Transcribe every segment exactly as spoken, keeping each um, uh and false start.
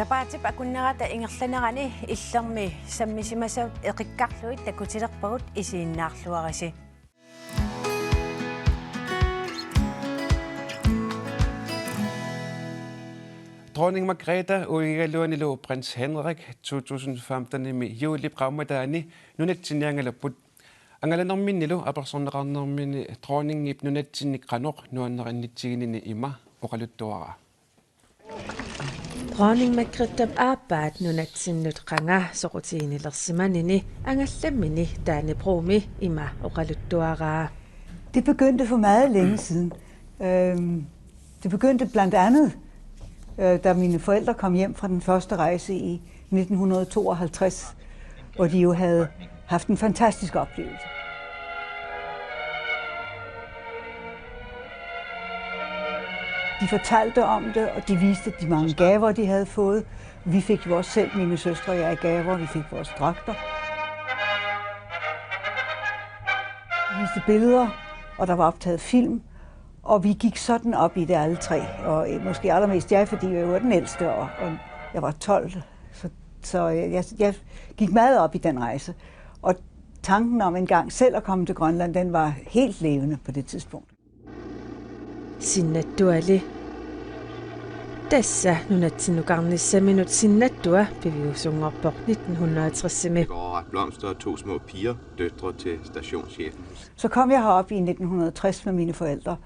Sapaatip akunnerata ingerlanerani Illermi sammisimasavut eqikkarlugit takutilerpagut, isiginnaarluarisi. Dronning Margrethe uigaluanilu Prins Henrik to tusind femtenimi juulip qaammataani nunatsinni angalapput. Angalanerminnilu apersorneqarnermini dronningip nunatsinnik qanoq nuannarinnittiginini ima oqaluttuaraa. Dronning Margrethe aappaat nunatsinnut qanga soqutiginilersimanini angallammini Dannebrogimi ima oqaluttuaraa. Det begyndte for meget længe siden. Øhm, det begyndte blandt andet, øh, da mine forældre kom hjem fra den første rejse i nitten hundrede og tooghalvtreds, hvor de jo havde haft en fantastisk oplevelse. De fortalte om det, og de viste de mange gaver, de havde fået. Vi fik jo også selv, mine søstre og jeg, gaver. Vi fik vores dragter. Vi viste billeder, og der var optaget film. Og vi gik sådan op i det alle tre. Og øh, måske allermest jeg, fordi jeg var den ældste, og, og jeg var tolv. Så, så jeg, jeg, jeg gik meget op i den rejse. Og tanken om engang selv at komme til Grønland, den var helt levende på det tidspunkt. Sinnattuali. Tassa nunatsinnukarnissaminut Sinnattua piviusunngorpoq nitten hundrede og tres-imi. Jeg overrakte blomster og to små piger, døtre til stationschefen. Så kom jeg herop i nitten hundrede og tres med mine forældre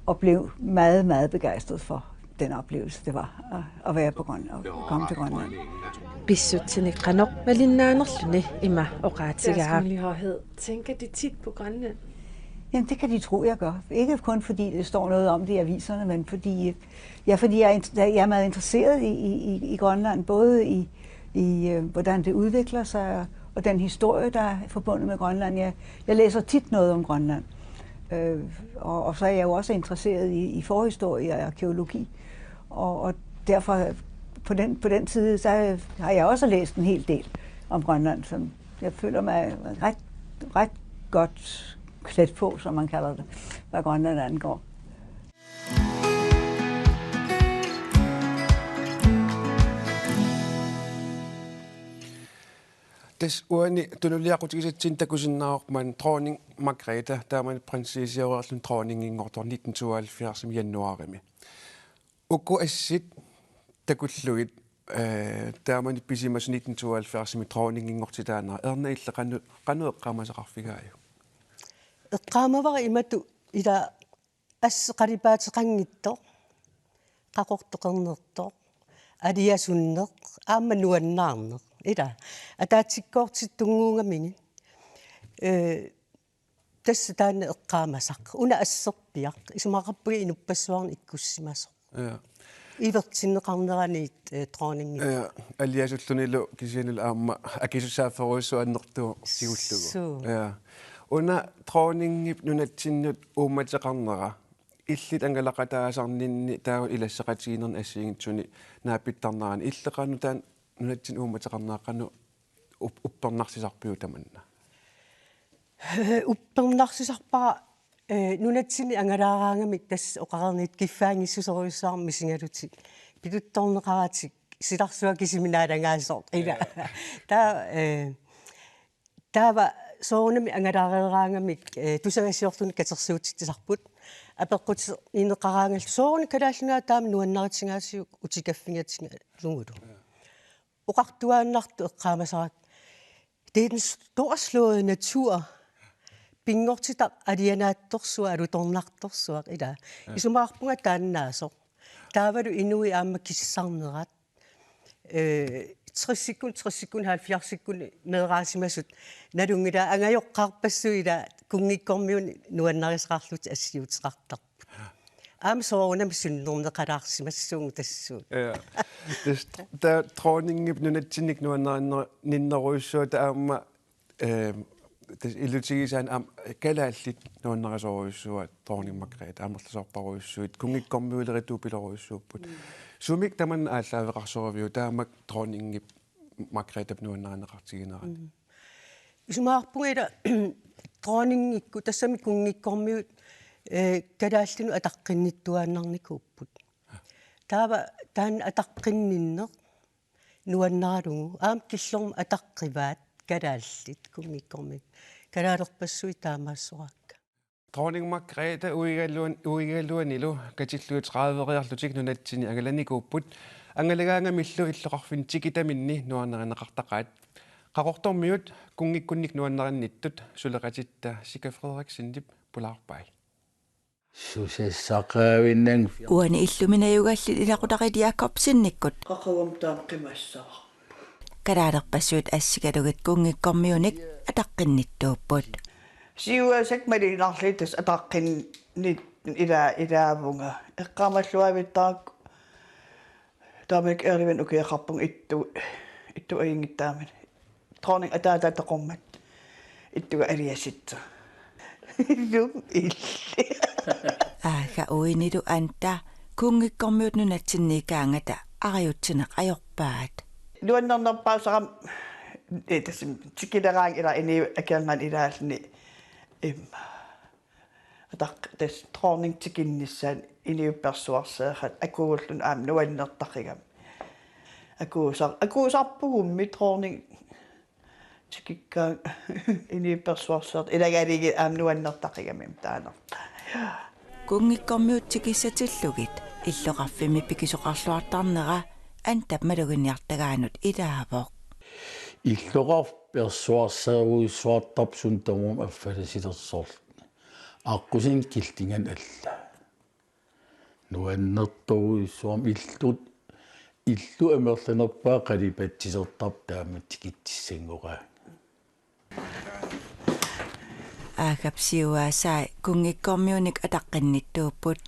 og blev meget, meget begejstret for den oplevelse, det var at, at være på Grønland og komme til Grønland. Pissutsinik qanoq malinnaanerluni ima oqaatigaa. Der skal man lige have. Tænker de tit på Grønland? Jamen, det kan de tro, jeg gør. Ikke kun fordi det står noget om det i aviserne, men fordi, ja, fordi jeg er, int- jeg er meget interesseret i, i, i, i Grønland, både i, i øh, hvordan det udvikler sig, og den historie, der er forbundet med Grønland. Jeg, jeg læser tit noget om Grønland. Øh, og, og så er jeg jo også interesseret i, i forhistorie og arkæologi. Og, og derfor, på den, på den side, så har jeg også læst en hel del om Grønland, som jeg føler mig ret, ret godt klædt på, som man kalder det, hvad Grønland angår. Tassa uani tunuliaqutigisatsinni takusinnaavarput maani dronning Margrethe, taamani prinsessioreerluni dronninginngortoq nitten tooghalvfjerds januarimi. Uku assit takullugit, øh, taamani pisimasut nitten tooghalvfjerds-imi dronninginngortitaanera, Erna, illit qanoq, qanoq eqqaamasaqarfigaajuk? Eqqaamavara imatut, ila assut qalipaateqanngitsoq, qaqortoq qernertoq, aliasunneq, aamma nuannaarneq. Ila, ataatsikkoortittunnguugamigit. Øh, tassa taanna eqqaamasaq. Una asserpiaq. Isumaqarpunga inuppassuarnut ikkussimasoq. Ja. Ivertinneqarneraniit, øh, dronningi. Ja, aliasullunilu kisiannili aamma akisussaafferujussuaq annertuvoq tigullugu. Suu. Ja. Una dronningip nunatsinnut uummateqarnera, illit angalaqataasarninni taava ilasseqatigiinnerni assigiinngitsuni naapittarnerani, illit qanoq taanna nunatsinni uummateqarnera qanoq up-, uppernarsisarpiuk tamanna? Uppernarsisarpara, øh, nunatsinni angalaaraangamik tassa oqareernittut kiffaanngissuserujussuarmik misigalutik. Pituttorneqaratik, silarsuaq kisimi naalagaasoq. Ila. Ja. Taava, øh, taava soorunami angalaareeraangamik, øh, tusagassiortunik katersuutitsisarput. Apeqqutigineqaraangallu sooruna Kalaallit Nunaat taama nuannaritigaasiuk utikaffigatigilugulu. Oqartuaannartoq eqqaamasarakkit: Det er den storslåede natur. Pinngortitaq alianaatsorsuaq, alutornartorsuaq, ila. Ja. Isumaqarpunga taannaasoq. Taavalu inuit aamma kissarnerat. Øh, tresikkut, tresikkut, halvfjerdsikkut meeraasimasut. Nalunngilara angajoqqaarpassuit, ila, kunngikkormiunut nuannarisaqarlutik assiuteqartarput. Aamma soorunami sunnerneqalaarsimassuugut tassuuna. Ja. Tassa taava dronningip nunatsinnik nuannarinner-, ninnerujussuaq taava aamma, øh, tassa ilutigisaanik aamma kalaallit nuannarisorujussuuaat dronning Margrethe, amerlasoorparujussuit, kunngikkormiuleritupilorujussuupput. Mm. Sumik tamanna aallaaveqarsoraviuk taamak dronningip Margrethep nuannarineqartiginerani? Mm. Isumaqarpunga ila dronningikkut tassami kunngikkormiut, øh, kalaallinut ataqqinnittuaannarnikuupput. Taava taanna ataqqinninneq, Nuannaralugu aamma killormut ataqqivaat kalaallit kunngikkormiut. Kalaalerpassuit taamaassoraakka. Dronning Margrethe uigaluan-, uigaluanilu katillugit tredive-riarlutik nunatsinni angalanikuupput, angalagaangamillu illoqarfinni tikitaminni nuannarineqartaqaat. Qaqortormiut kunngikkunnik nuannarinnittut suleqatitta Sika Frederiksenip pulaarpai. Susassaqaavinnang. Uani illumi najugallit ilaqutariit Jakobsenikkut. Qaqugumut taama qimassavarput. Kalaalerpassuit assigalugit kunngikkormiunik ataqqinnittuupput. Siuaasakka malunnarlugit tassa ataqqinnittut ila-, ilaavunga. Eqqaamalluaavittaaq taamanikkut Erdevimmi ukioqarpunga ittu-, ittup ajunngitsuunik. Dronning ataata toqummat. Ittuga aliasitsoq. Ilum illi. Aagga uinilu Anda kunngikkormiut nunatsinniikkaangata arajutsineq ajorpaat. Nuannernerpaasarami, eh, tassami tikileraangat ila inuit akornanni ilaalluni immaqa. Ataq-, tassa dronning tikinnissaanut inuit persuarseeqaat akuulluni aamma nuannertaqigami. Akuusar-, akuusarpugummi dronning tikikkaangat inuit persuarseertut ilagaligit aamma nuannertaqigami taanerta. Kunngikkormiut tikissatillugit illoqarfimmi pikisoqarluartarnera Andap maluginiartagaanut ilaavoq. Illoqarfik persuarserujussuartarpoq suna tamarmi affalasilersorluni. Aqqusineq killinganni alla. Nuannertorujussuarmik illut, illut amerlanerpaat qalipatsilertarput taama tikitsissanngoraangat. Aaggap siuaasai kunngikkormiunik ataqqinnittuupput.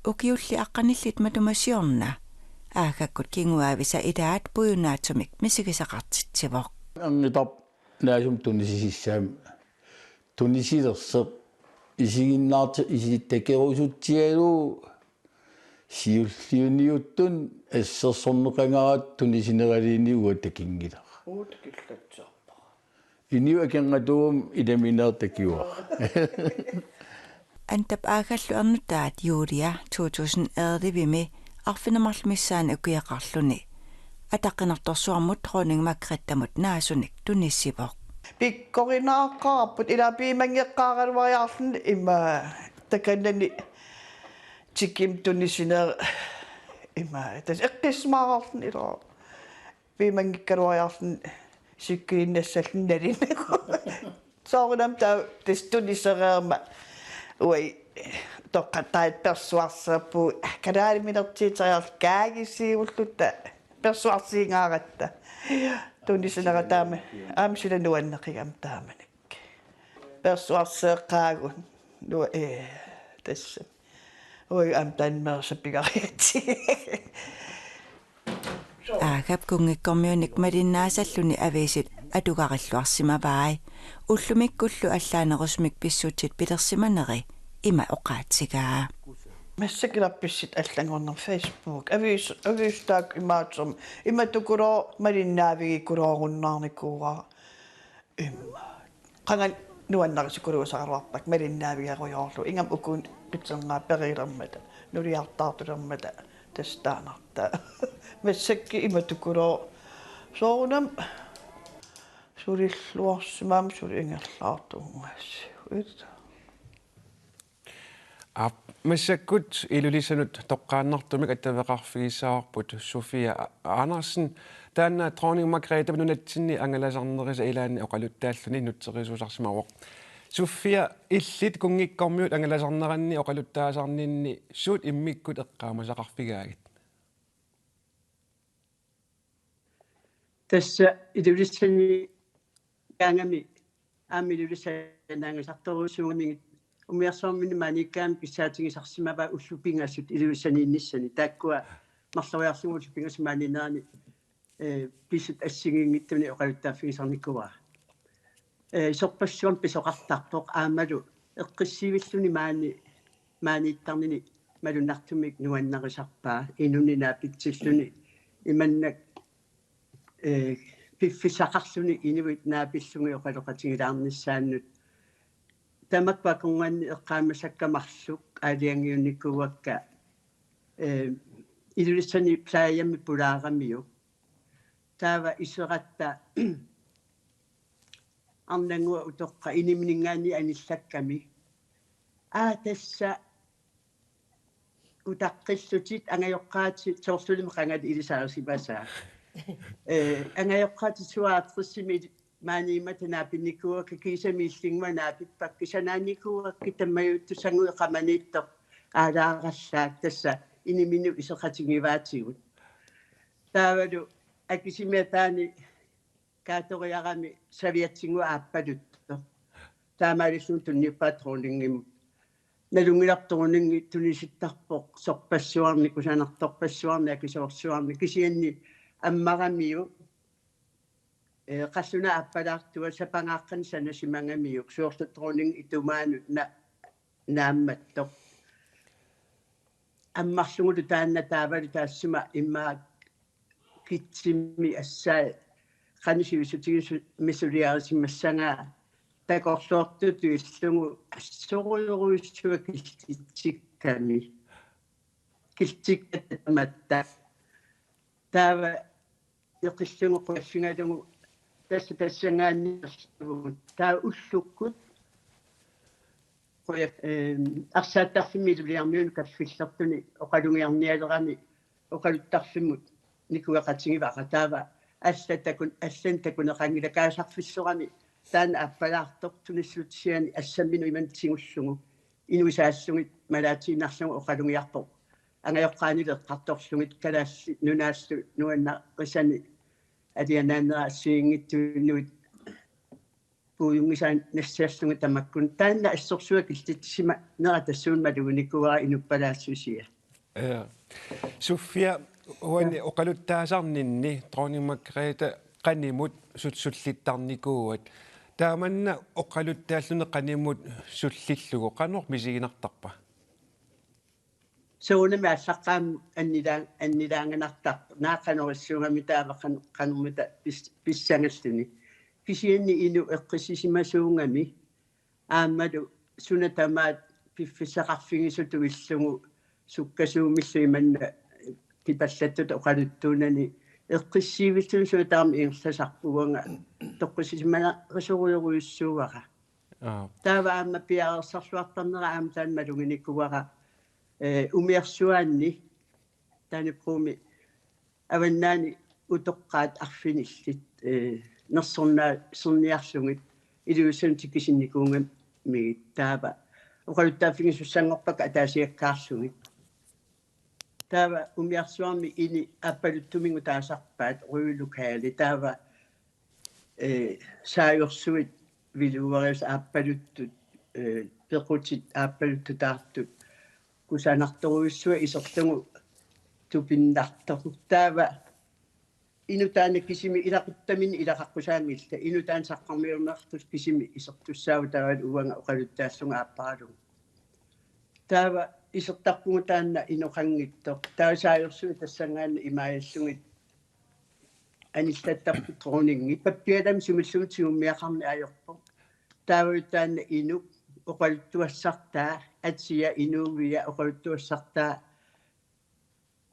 Ukiulli aqqanillit matuma siorna Aaggakkut kinguaavisa ilaat pujunaatsumik misigisaqartitsivoq. Angitarp naasum tunisisissaam tunisilersoq isiginnaarti-, isi-, takorusutsigalugu siulliuniuttut assersorneqangaartut tunisineraliini uanga takunngilara. Uut killatsaarpara. Inuit akornatuugami ilaminaa takuara. Andap Aaggallu ernutaat Julia to tusind ellevemi arfineq-marluk missaani ukioqarluni ataqqinartorsuarmut dronning Margrethemut naasunik tunisivoq. Pikkorinaaqqaarput ila piumanngeqqaaraluariarluni ima takanani tikimmik tunisineq ima tassa eqqissisimaarluni ila piumanngikkaluariarluni sikkiinnassalluni nalinnagu. Soorunami taava tassa tunisereermat uagut toqqattaat persuarseerpugut kalaaliminertiiteriarluta kaagisiulluta persuarsiingaaratta. Tunisinera taama aamma sila nuanneqigami taamanikkut. Persuarseeqqaagut nu-, ee, tassa. Uagut aamma taanna meersapigarigatsigit. Aaggap kunngikkormiunik malinnaasalluni aviisit atugarilluarsimavai. Ullumikkullu allaanerusumik pissutsit pilersimaneri ima oqaatigaa. Massakkut ila pissutsit allanngornerat Facebook. Aviis-, aviisitaakku imaattoq. Imatukulooq malinnaavigikkuloorunnaarnikuuara. Immaqa. Qanga nuannarisukuluusaraluarpakka malinnaavigerujoorlugu. Ingammik uku qitsernaat perilermata, nuliartaartulermata, tassa taanartaa. Massakkut imatukulooq soorunami sulilluarsimammat suli ingerlaartuunngaasiit. Aap, massakkut Ilulissanut toqqaannartumik attaveqarfigissaavarput Sofia Andersen. Taanna dronning Margrethe nunatsinni angalasarnerisa ilaanni oqaluttaalluni nutserisuusarsimavoq. Sofia, illit kunngikkormiut angalasarneranni oqaluttaasarninni suut immikkut eqqaamasaqarfigaagit? Tassa Ilulissaniikkaangami aamma Ilulissani naangasartorujussuugamigit umiarsuarminni maaniikkaangami kissaatigisarsimavaat ullut pingasut Ilulissaniinnissani. Taakkua marloriarlugit ullut pingasut maaniinnerani, eh, pissutsit assigiinngitsuni oqaluttaaffigisarnikuuara. Eh, sorpassuarnik pisoqartarpoq aammalu eqqissiivilluni maani, maaniittarnini malunnartumik nuannarisarpaa inunnik naapitsilluni imannak, eh, piffissaqarluni inuit naapillugit oqaloqatigilaarnissaannut. Tamakku akornanni eqqaamasakka marluk aalajangiunnikuuakka, eh, Ilulissani plejehjemmi pulaaramiuk. Taava iseratta arnannguaq utoqqaat inimininngaanniit anillakkami. Aa, tassa utaqqillutit angajoqqaatit, soorlulimi qangali ilisarisimasaa. Ee, angajoqqaatit syvoghalvtredsimi maaniimmata naapinnikuuakka, kiisami illinnguaq naapippakka, sanaanikuuakka, tammajuittussannguit qamaniittoq aalaarallaat, tassa iniminut iseqatigivaatigut. Taavalu akisimi ataani kaatoriarami saviatsinnguaq aappaluttoq. Taamaalilluni tunniuppaat dronningimut. Nalunngilarput dronningi tunisittarpoq sorpassuarnik, kusanartorpassuarnik, akisoorsuarnik, kisianni ammaramiuk, ee, qallunaat aappalaartua sapangaaqqanik sanasimagamiuk, soorlu dronningi itumaanut na-, naammattoq. Ammarlugulu taanna taavalu taassuma immaqa kitsimi assai qanoq sivisutigisumik suliarisimassagaa takorloortutut illugu assorujorujussuaq killitsikkami. Killitsikkami tamatta. Taava eqillugu qujaffigalugu tassa tassanngaanniit erlugu. Taava ullukkut quja-, ehm, arsaattarfimmi Ilulissarmiunut kaffillertuni oqalugiarnialerami oqaluttarfimmut nikueqatigivara, taava allat takun-, allat takuneqanngillat, kaasarfissorami taanna aappalaartoq tunissutisiani assamminut imannak tigullugu inuit saallugit malaatiinnarlugu oqalugiarpoq angajoqqaanilu eqqartorlugit Kalaallit Nunaallu nuannarisani alianaannera assigiinngitsut inuit puigunngisaat nassiarlugit tamakkua. Taanna assorsuaq killitsissimanera tassuuna maluginikuuara inuppalaassusia. Ja. Sofia, uani oqaluttaasarninni dronning Margrethe qanimut sut-, sullittarnikuuat. Taamanna oqaluttaalluni qanimut sullillugu qanoq misiginartarpa? Soorunami aallaqqaammut annilaa-, annilaanganartarpoq. Naak qanoq issuugami taava qan-, qanormita pis-, pissangalluni. Kisianni inuk eqqissisimasuugami. Aammalu suna tamaat piffissaqarfigisutut illugu sukkasuumillu imanna qipallattutut oqaluttuunani eqqissiivilluni suna tamarmi ingerlasarpunga toqqissisimalerisorujorujussuuara. Aap. Taava aamma piareersarluartarnera aamma taanna maluginikuuara, ee, umiarsuaanni Dannebrogimi avannaani utoqqaat arfinillit, ee, nersornaa-, -sorniarlugit Ilulissani tikisinnikuugamigit, taava oqaluttaaffigisussanngorpakka ataasiakkaarlugit. Taava umiarsuarmi ini aappaluttuminnga taasarpaat Røde Lokale, taava, ee, saajorsuit velouriusut aappaluttut, ee, pequtit aappaluttut taartut kusanartorujussuaq iserlugu tupinnartoq. Taava inuk taanna kisimi ilaquttaminnik ilaqaqqusaanngillat, inuk taanna saqqarmiunerartussaq kisimi isertussaavugut taavalu uanga oqaluttaallunga aapparalugu. Taava isertarpugut taanna inoqanngitsoq. Taava saajorsuit tassanngaannaq imaajallugit anillattarput dronningi. Pappialammi sumilluunniit tigummiaqarneq ajorpoq. Taavalu taanna inuk oqaluttuassartaa, atia inuuvia oqaluttuassartaa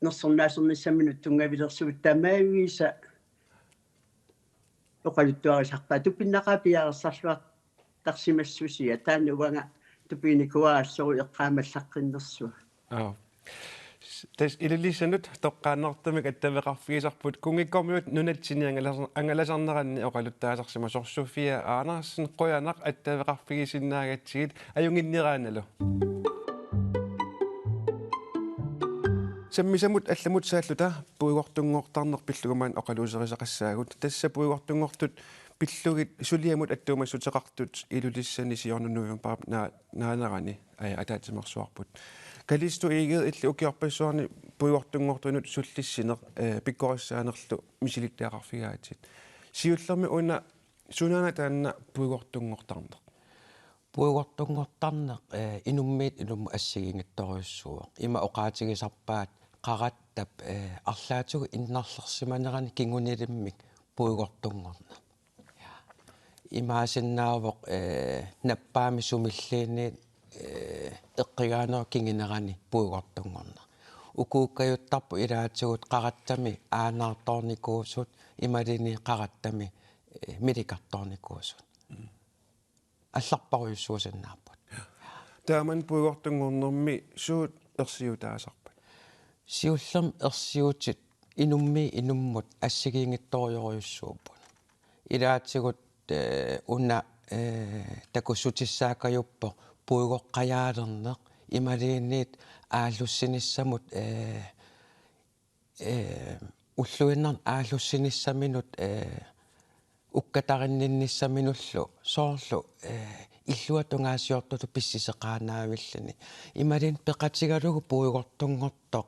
nersornaasernissamminut tunngavilersugut tamaviisa oqaluttuarisarpaat, tupinnaqaaq piareersarluartarsimassusia, taanna uanga tupiginikuuara assorujussuaq eqqaamallaqqinnersua. Aap. Tassa Ilulissanut toqqaannartumik attaveqarfigisarput, kunngikkormiut nunatsinni angalas-, angalasarneranni oqaluttaasarsimasoq Sofia Andersen, qujanaq attaveqarfigisinnaagatsigit, ajunnginneraannalu. Sammisamut allamut saalluta puigortunngortarneq pillugu maani oqaluuserisaqassaagut. Tassa puigortunngortut pillugit suliamut attuumassuteqartut Ilulissani siorna novembarip naa-, naanerani, ee, ataatsimeersuarput. Kalisto Egede, illit ukiorpassuarni puigortunngortunut sullissineq, ee, pikkorissaanerlu misilittagaqarfigaatsit. Siullermik una sunaana taanna puigortunngortarneq? Puigortunngortarneq, ee, inummiit inummut assigiinngitsorujussuuvoq. Ima oqaatigisarpaat qaratsap, ee, arlaatigut innarlersimanerani kingunilimmik puigortunngorneq. Imaasinnaavoq, ee, nappaamik sumilluunniit, ee, eqqugaanerup kingunerani puigortunngorneq. Ukuukkajuttarput ilaatigut qaratsami aanaartoornikuusut imaluunniit qaratsami, eh, milikartoornikuusut. Allarparujussuusinnaapput. Taamani puigortunngornermi suut ersiutaasarpat? Siullermik ersiutit inummiit inummut assigiinngitsorujussuupput. Ilaatigut, eh, una, eh, takussutissaakajuppoq puigoqqajaalerneq imaluunniit aallussinissamut, eh, eh, ulluinnarni aallussinissaminut, eh, ukkatarinninnissaminullu soorlu, eh, illuatungaasiortutut pissuseqaannaavilluni. Imaluunniit peqatigalugu puigortunngortoq,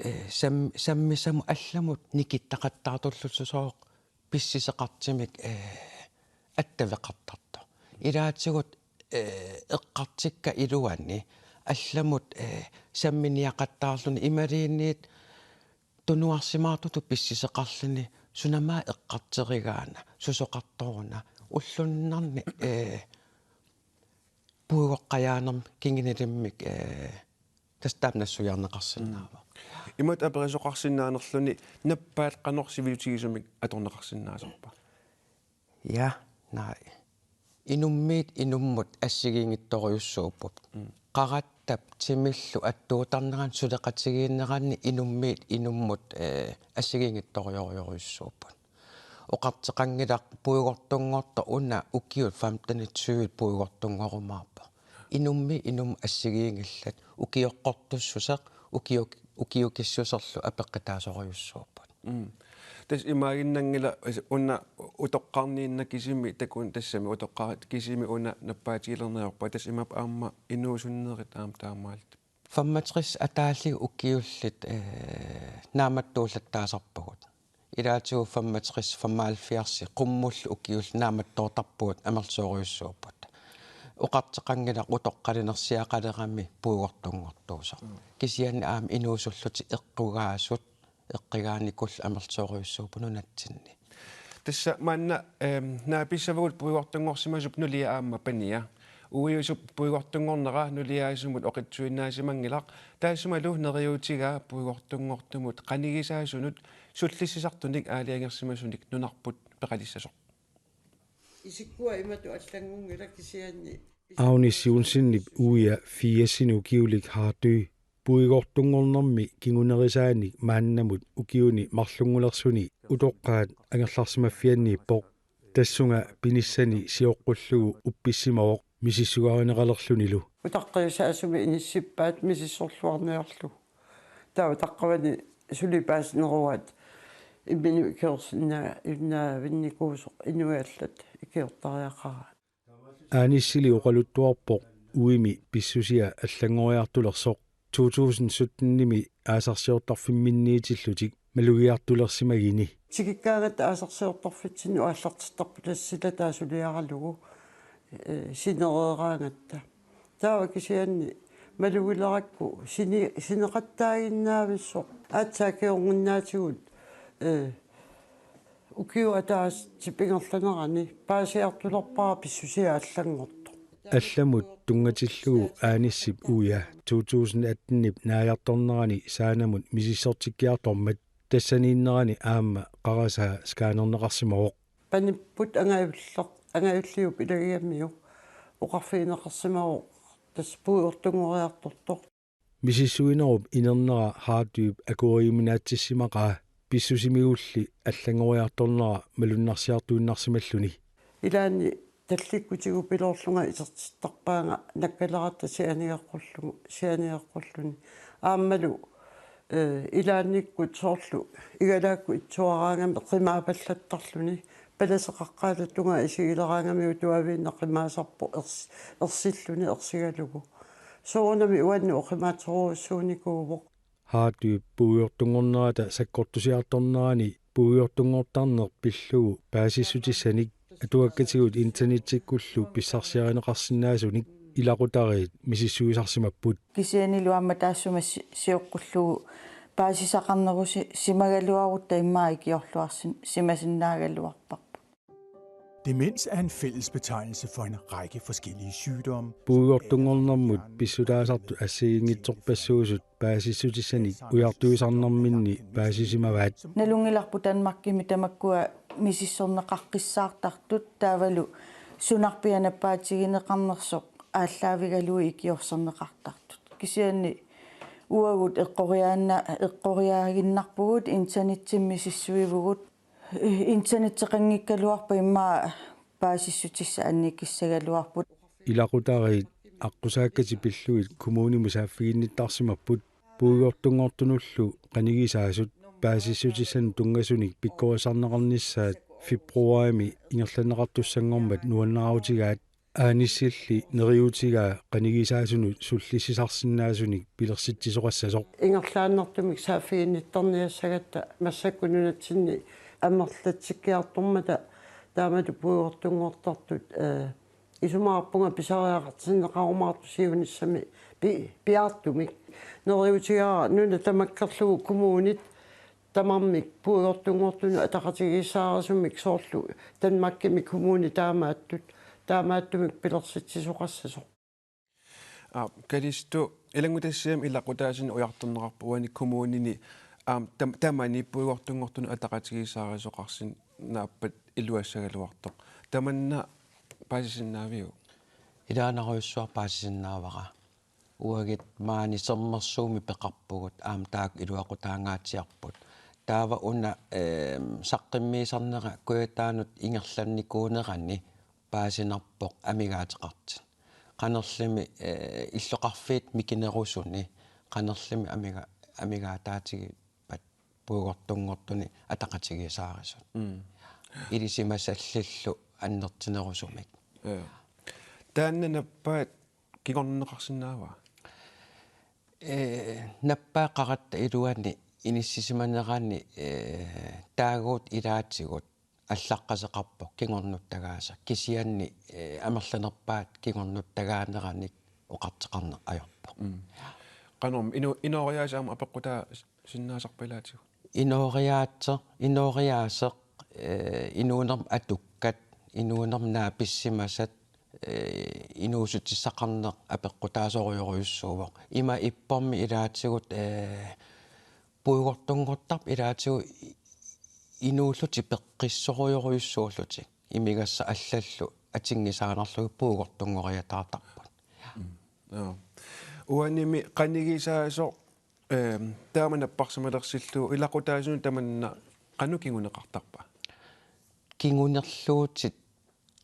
eh, sam-, sammisamut allamut nikittaqattaartullusooq pissuseqartumik, eh, attaveqartartoq. Ilaatigut, eh, eqqartukkat iluanni allamut, eh, samminiaqattaarluni imaluunniit tunuarsimaartutut pissuseqarluni sunamut eqqartugaana, susoqartoruna, ulluinnarni, eh, puigoqqajaanermik kingunilimmik, eh, tassa taama nassuiarneqarsinnaavoq. Imatut aperisoqarsinnaanerluni nappaat qanoq siviutigisumik atorneqarsinnaasarpa? Ja, nej. Inummiit inummut assigiinngitsorujussuupput. Qaratsap timillu attuutarnerani suleqatigiinneranni inummiit inummut, eh, assigiinngitsorujorujussuupput. Oqartoqanngilaq puigortunngortoq una ukiut femten tyve puigortunngorumaarpoq. Inummiit inummut assigiinngillat ukioqqortussuseq, ukio-, ukiukissuserlu apeqqutaasorujussuupput. Mm. Tassa imaaginnanngilaq, as-, una utoqqarniinnaq kisimi takuneq tassami utoqqarit kisimi una nappaatigilerneq ajorpaa, tassa imaappoq aamma inuusunnerit aamma taamaallaat. Femogtres ataallit ukiullit, eh, naammattuullattaasarpagut. Ilaatigut femogtres, femoghalvfjerds qummullu ukiullit naammattoortarpagut amerlasoorujussuupput. Oqartoqanngilaq utoqqalinersiaqalerami puigortunngortuusoq. Mm. Kisianni aamma inuusullutik eqqugaasut, eqqugaanikullu amerlasoorujussuupput nunatsinni. Tassa maanna, ehm, naapissavagut puigortunngorsimasup nulia aamma pania. Uiusup puigortunngornera nuliaasumut oqitsuinnaasimanngilaq. Taassumalu neriuutigaa puigortunngortumut qanigisaasunut sullissisartunik aalajangersimasunik nunarput peqalissasoq. Isikkua imatut allanngunngilaq kisianni. Agnes Johnsenip uia firsinik ukiulik Hardy puigortunngornermi kingunerisaanik maannamut ukiuni marlunngulersuni utoqqaat angerlarsimaffianniippoq. Tassunga pinissani sioqqullugu uppissimavoq misissugaarineqalerlunilu. Utaqqiisaasumik inissippaat misissorluarniarlugu. Taava utaqqivani suli paasineruaat imminut ikiorsinnaa-, innaavinnikuusoq inuit allat ikiortariaqaraat. Aanissili oqaluttuarpoq uimi pissusia allanngoriartulersoq to tusind sytten-imi aasarsiortarfimminniitillutik malugiartulersimagini. Tikikkaangatta aasarsiortarfitsinnut aallartittarput tassa sila taasuliaralugu, eh, sinereeraangatta. Taava kisianni malugilerakku sini-, sineqattaaginnaavissoq. Aatsaat kingornunnaatigut, eh, ukiup ataatsip ingerlanerani paasiartulerpara pissusia allanngortoq. Allamut tunngatillugu Aanissip uia to tusind atten-ip naajartornerani saanamut misissortikkiartormat tassaniinnerani aamma qarasaa scannerneqarsimavoq. Panipput angajulleq, angajulliup ilagigamiuk oqarfigineqarsimavoq tassa puigortunngoriartortoq. Misissuinerup inernera Hardyp akueriuminaatsissimaqaa pissusimigulli allanngoriartornera malunnarsiartuinnarsimalluni. Ilaanni tallikkutigut piloorlunga isertittarpaannga nakkaleratta sianigeqqullugu, sianigeqqulluni. Aammalu, eh, ilaannikkut soorlu igalaakkut itsuaraangami qimaapallattarluni. Palaseqaqqaataa tungaa isigileraangamiuk tuaviinnaq qimaasarpoq ers-, ersilluni ersigalugu. Soorunami uannut oqimaatsorujussuunikuuvoq. Hardyp puigortunngornerata sakkortusiartornerani puigortunngortarneq pillugu paasissutissanik atuakkatigut internettikkullu pissarsiarineqarsinnaasunik ilaqutariit misissuisarsimapput. Kisiannilu aamma taassuma si-, sioqqullugu paasisaqarnerusi-, simagaluarutta immaqa ikiorluarsim-, simasinnaagaluarparput. Demens er en fællesbetegnelse for en række forskellige sygdomme. Puigortunngornermut pissutaasartut assigiinngitsorpassuusut paasissutissanik ujartuisarnerminni paasisimavaat. Nalunngilarput Danmarkimi tamakkua misissorneqaqqissaartartut taavalu sunarpiaq nappaatigineqarnersoq aallaavigalugu ikiorserneqartartut. Kisianni uagut eqqoriaanna-, eqqoriaaginnarpugut internetsimmi misissuivugut. Internetteqanngikkaluarpat immaqa paasissutissat annikissagaluarput. Ilaqutariit aqqusaakkatik pillugit kommunimut saaffiginnittarsimapput puigortunngortunullu qanigisaasut paasissutissanut tunngasunik pikkorissarneqarnissaat februarimi ingerlanneqartussanngormat nuannaarutigaat. Aanissilli neriuutigaa qanigisaasunut sullissisarsinnaasunik pilersitsisoqassasoq. Ingerlaannartumik saaffiginnittarniassagatta massakkut nunatsinni amerlatsikkiartormata taamatut puigortunngortartut, eh, isumaqarpunga pisariaqartinneqarumaartut siunissami pi-, piaartumik. Neriuutigaara nuna tamakkerlugu kommunit tamarmik puigortunngortunut ataqatigiissaarisumik soorlu Danmarkimi kommunit taamaattut, taamaattumik pilersitsisoqassasoq. Aa, Kalisto, ilanngutassiami ilaqutaasunut ujartorneqarpoq uani kommunini, aam, tam-, tamani puigortunngortunut ataqatigiissaarisoqarsinnaappat iluassagaluartoq. Tamanna paasisinnaaviuk? Ilaanarujussuaq paasisinnaavara. Uagut maani Sermersuumi peqarpugut aamma taakku iluaqutaangaatsiarput. Taava una, eem, saqqummiisarnera Kujataanut ingerlannikuunerani paasinarpoq amigaateqartut. Qanorlumi, ee, illoqarfiit mikinerusuni qanorlumi amiga-, amigaataatigippata puigortunngortuni ataqatigiissaarisut. Mm. Ilisimasallillu annertunerusumik. Ja. Taanna nappaat kingorneqarsinnaavaa? Ee, nappaat qaratta iluanni inissisimanerani, ee, taaguut ilaatigut allaqqaseqarpoq kingornuttagaasa. Kisianni, ee, amerlanerpaat kingornuttagaaneranik oqartoqarneq ajorpoq. Mm. Qanormi ino-, inooriaaseq aamma apeqqutaasinnaasarpa ilaatigut? Inooriaaseq, inooriaaseq, ee, inuunermi atukkat, inuunermi naapissimasat, ee, inuussutissaqarneq apeqqutaasorujorujussuuvoq. Ima ippormi ilaatigut, ee, puigortunngortarput ilaatigut i-, inuullutik peqqissorujorujussuullutik. Imigassaq allallu atunngisaannarlugit puigortunngoriataartarput. Mm. Joo. Uanimi qanigisaasoq, ehm, taama napparsimalersillugu ilaqutaasunut tamanna qanoq kinguneqartarpa? Kingunerluutit,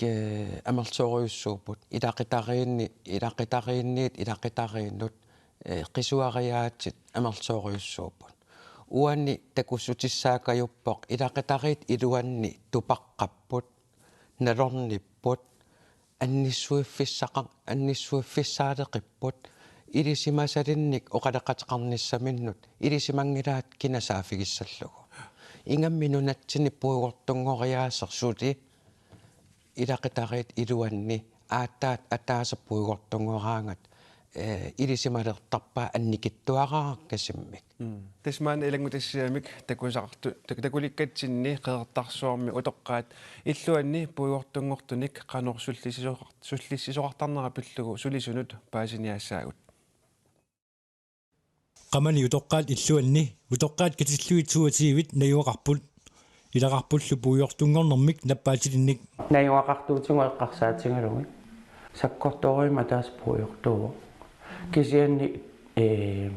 ee, amerlasoorujussuupput. Ilaqutariinni-, ilaqutariinniit ilaqutariinnut, ee, qisuariaatit amerlasoorujussuupput. Uani takussutissaakajuppoq ilaqutariit iluanni tupaqqapput, nalornipput, annissuiffissaqa-, annissuiffisaaleqipput, ilisimasalinnik oqaloqateqarnissaminnut ilisimanngilaat kina saaffigissallugu. Ingammik nunatsinni puigortunngoriaaseq suli ilaqutariit iluanni aatsaat ataaseq puigortunngoraangat, ee, ilisimalertarpaat annikitsuaraangassimmik. Mm. Tassa maanna ilanngutassiamik takusaqartu-, tak-, takulikkatsinni Qeqertarsuarmi utoqqaat illuanni puigortunngortunik qanoq sullissisoqar-, sullissisoqartarnera pillugu sulisunut paasiniaassaagut. Qamani utoqqaat illuanni utoqqaat katillugit toogtyvit najugaqarput. Ilaqarpullu puigortunngornermik nappaatilinnik. Najugaqartuutigut eqqarsaatigalugit. Sakkortoorujummik ataaseq puigortuuvoq. Kisianni, ee,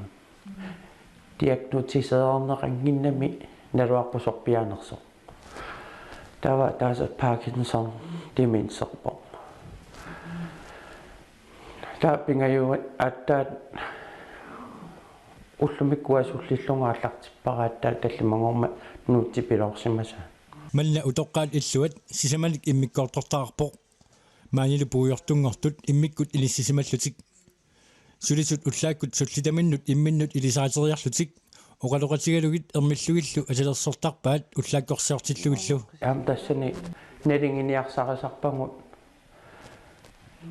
diagnoseereerneqannginnami naluarput sorpiaanersoq. Taava ataaseq Parkinson demenserpoq. Taava pingajuat aatsaat ullumikkut sullillugu aallartippara aatsaat tallimanngormat nuutsipiloorsimasaat. Manna utoqqaat illuat sisamanik immikkoortortaqarpoq. Maanilu puigortunngortut immikkut inissisimallutik. Sulisut ullaakkut sullitaminnut imminnut ilisariteriarlutik oqaloqatigalugit ermillugillu atulersortarpaat ullaakkorsiortillugillu. Aamma tassani nalinginiarsarisarpagut.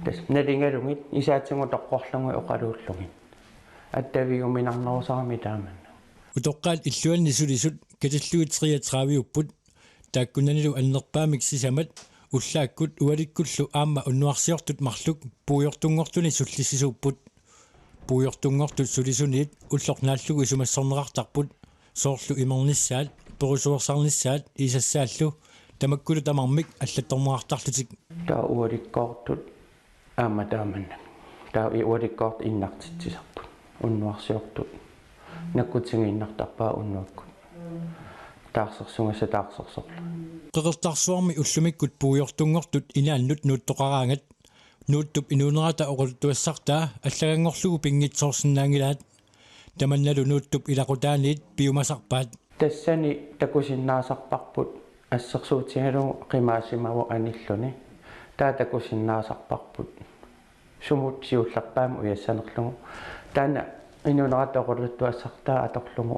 Tassa nalingalugit isaatigut toqqorlugit oqaluullugit. Attaviuminarnerusarami taamanna. Utoqqaat illuanni sulisut katillugit treogtredive-upput. Taakkunanilu annerpaamik sisamat Ullaakkut ualikkullu aamma unnuarsiortut marluk puigortunngortuni sullissisuupput. Puigortunngortut sulisuniit ulloq naallugu isumassorneqartarput, soorlu imernissaat, perusuersarnissaat, isassaallu, tamakkulu tamarmik allattorneqartarlutik. Taava ualikkoortut aamma taamannak. Taava i- ualikkoortut innartitsisarput. Unnuarsiortut. Nakkutigiinnartarpaat unnuakkut. Taarsersugassat taarsersorlugit. Qeqertarsuarmi ullumikkut puigortunngortut inaannut nuuttoqaraangat Nuuttup inuunerata oqaluttuassartaa allaganngorlugu pinngitsoorsinnaanngilaat. Tamannalu Nuuttup ilaqutaaniit piumasarpaat. Tassani takusinnaasarparput assersuutigalugu qimaasimavoq anilluni. Taava takusinnaasarparput sumut siullerpaamik ujassanerlugu. Taanna inuunerata oqaluttuassartaa atorlugu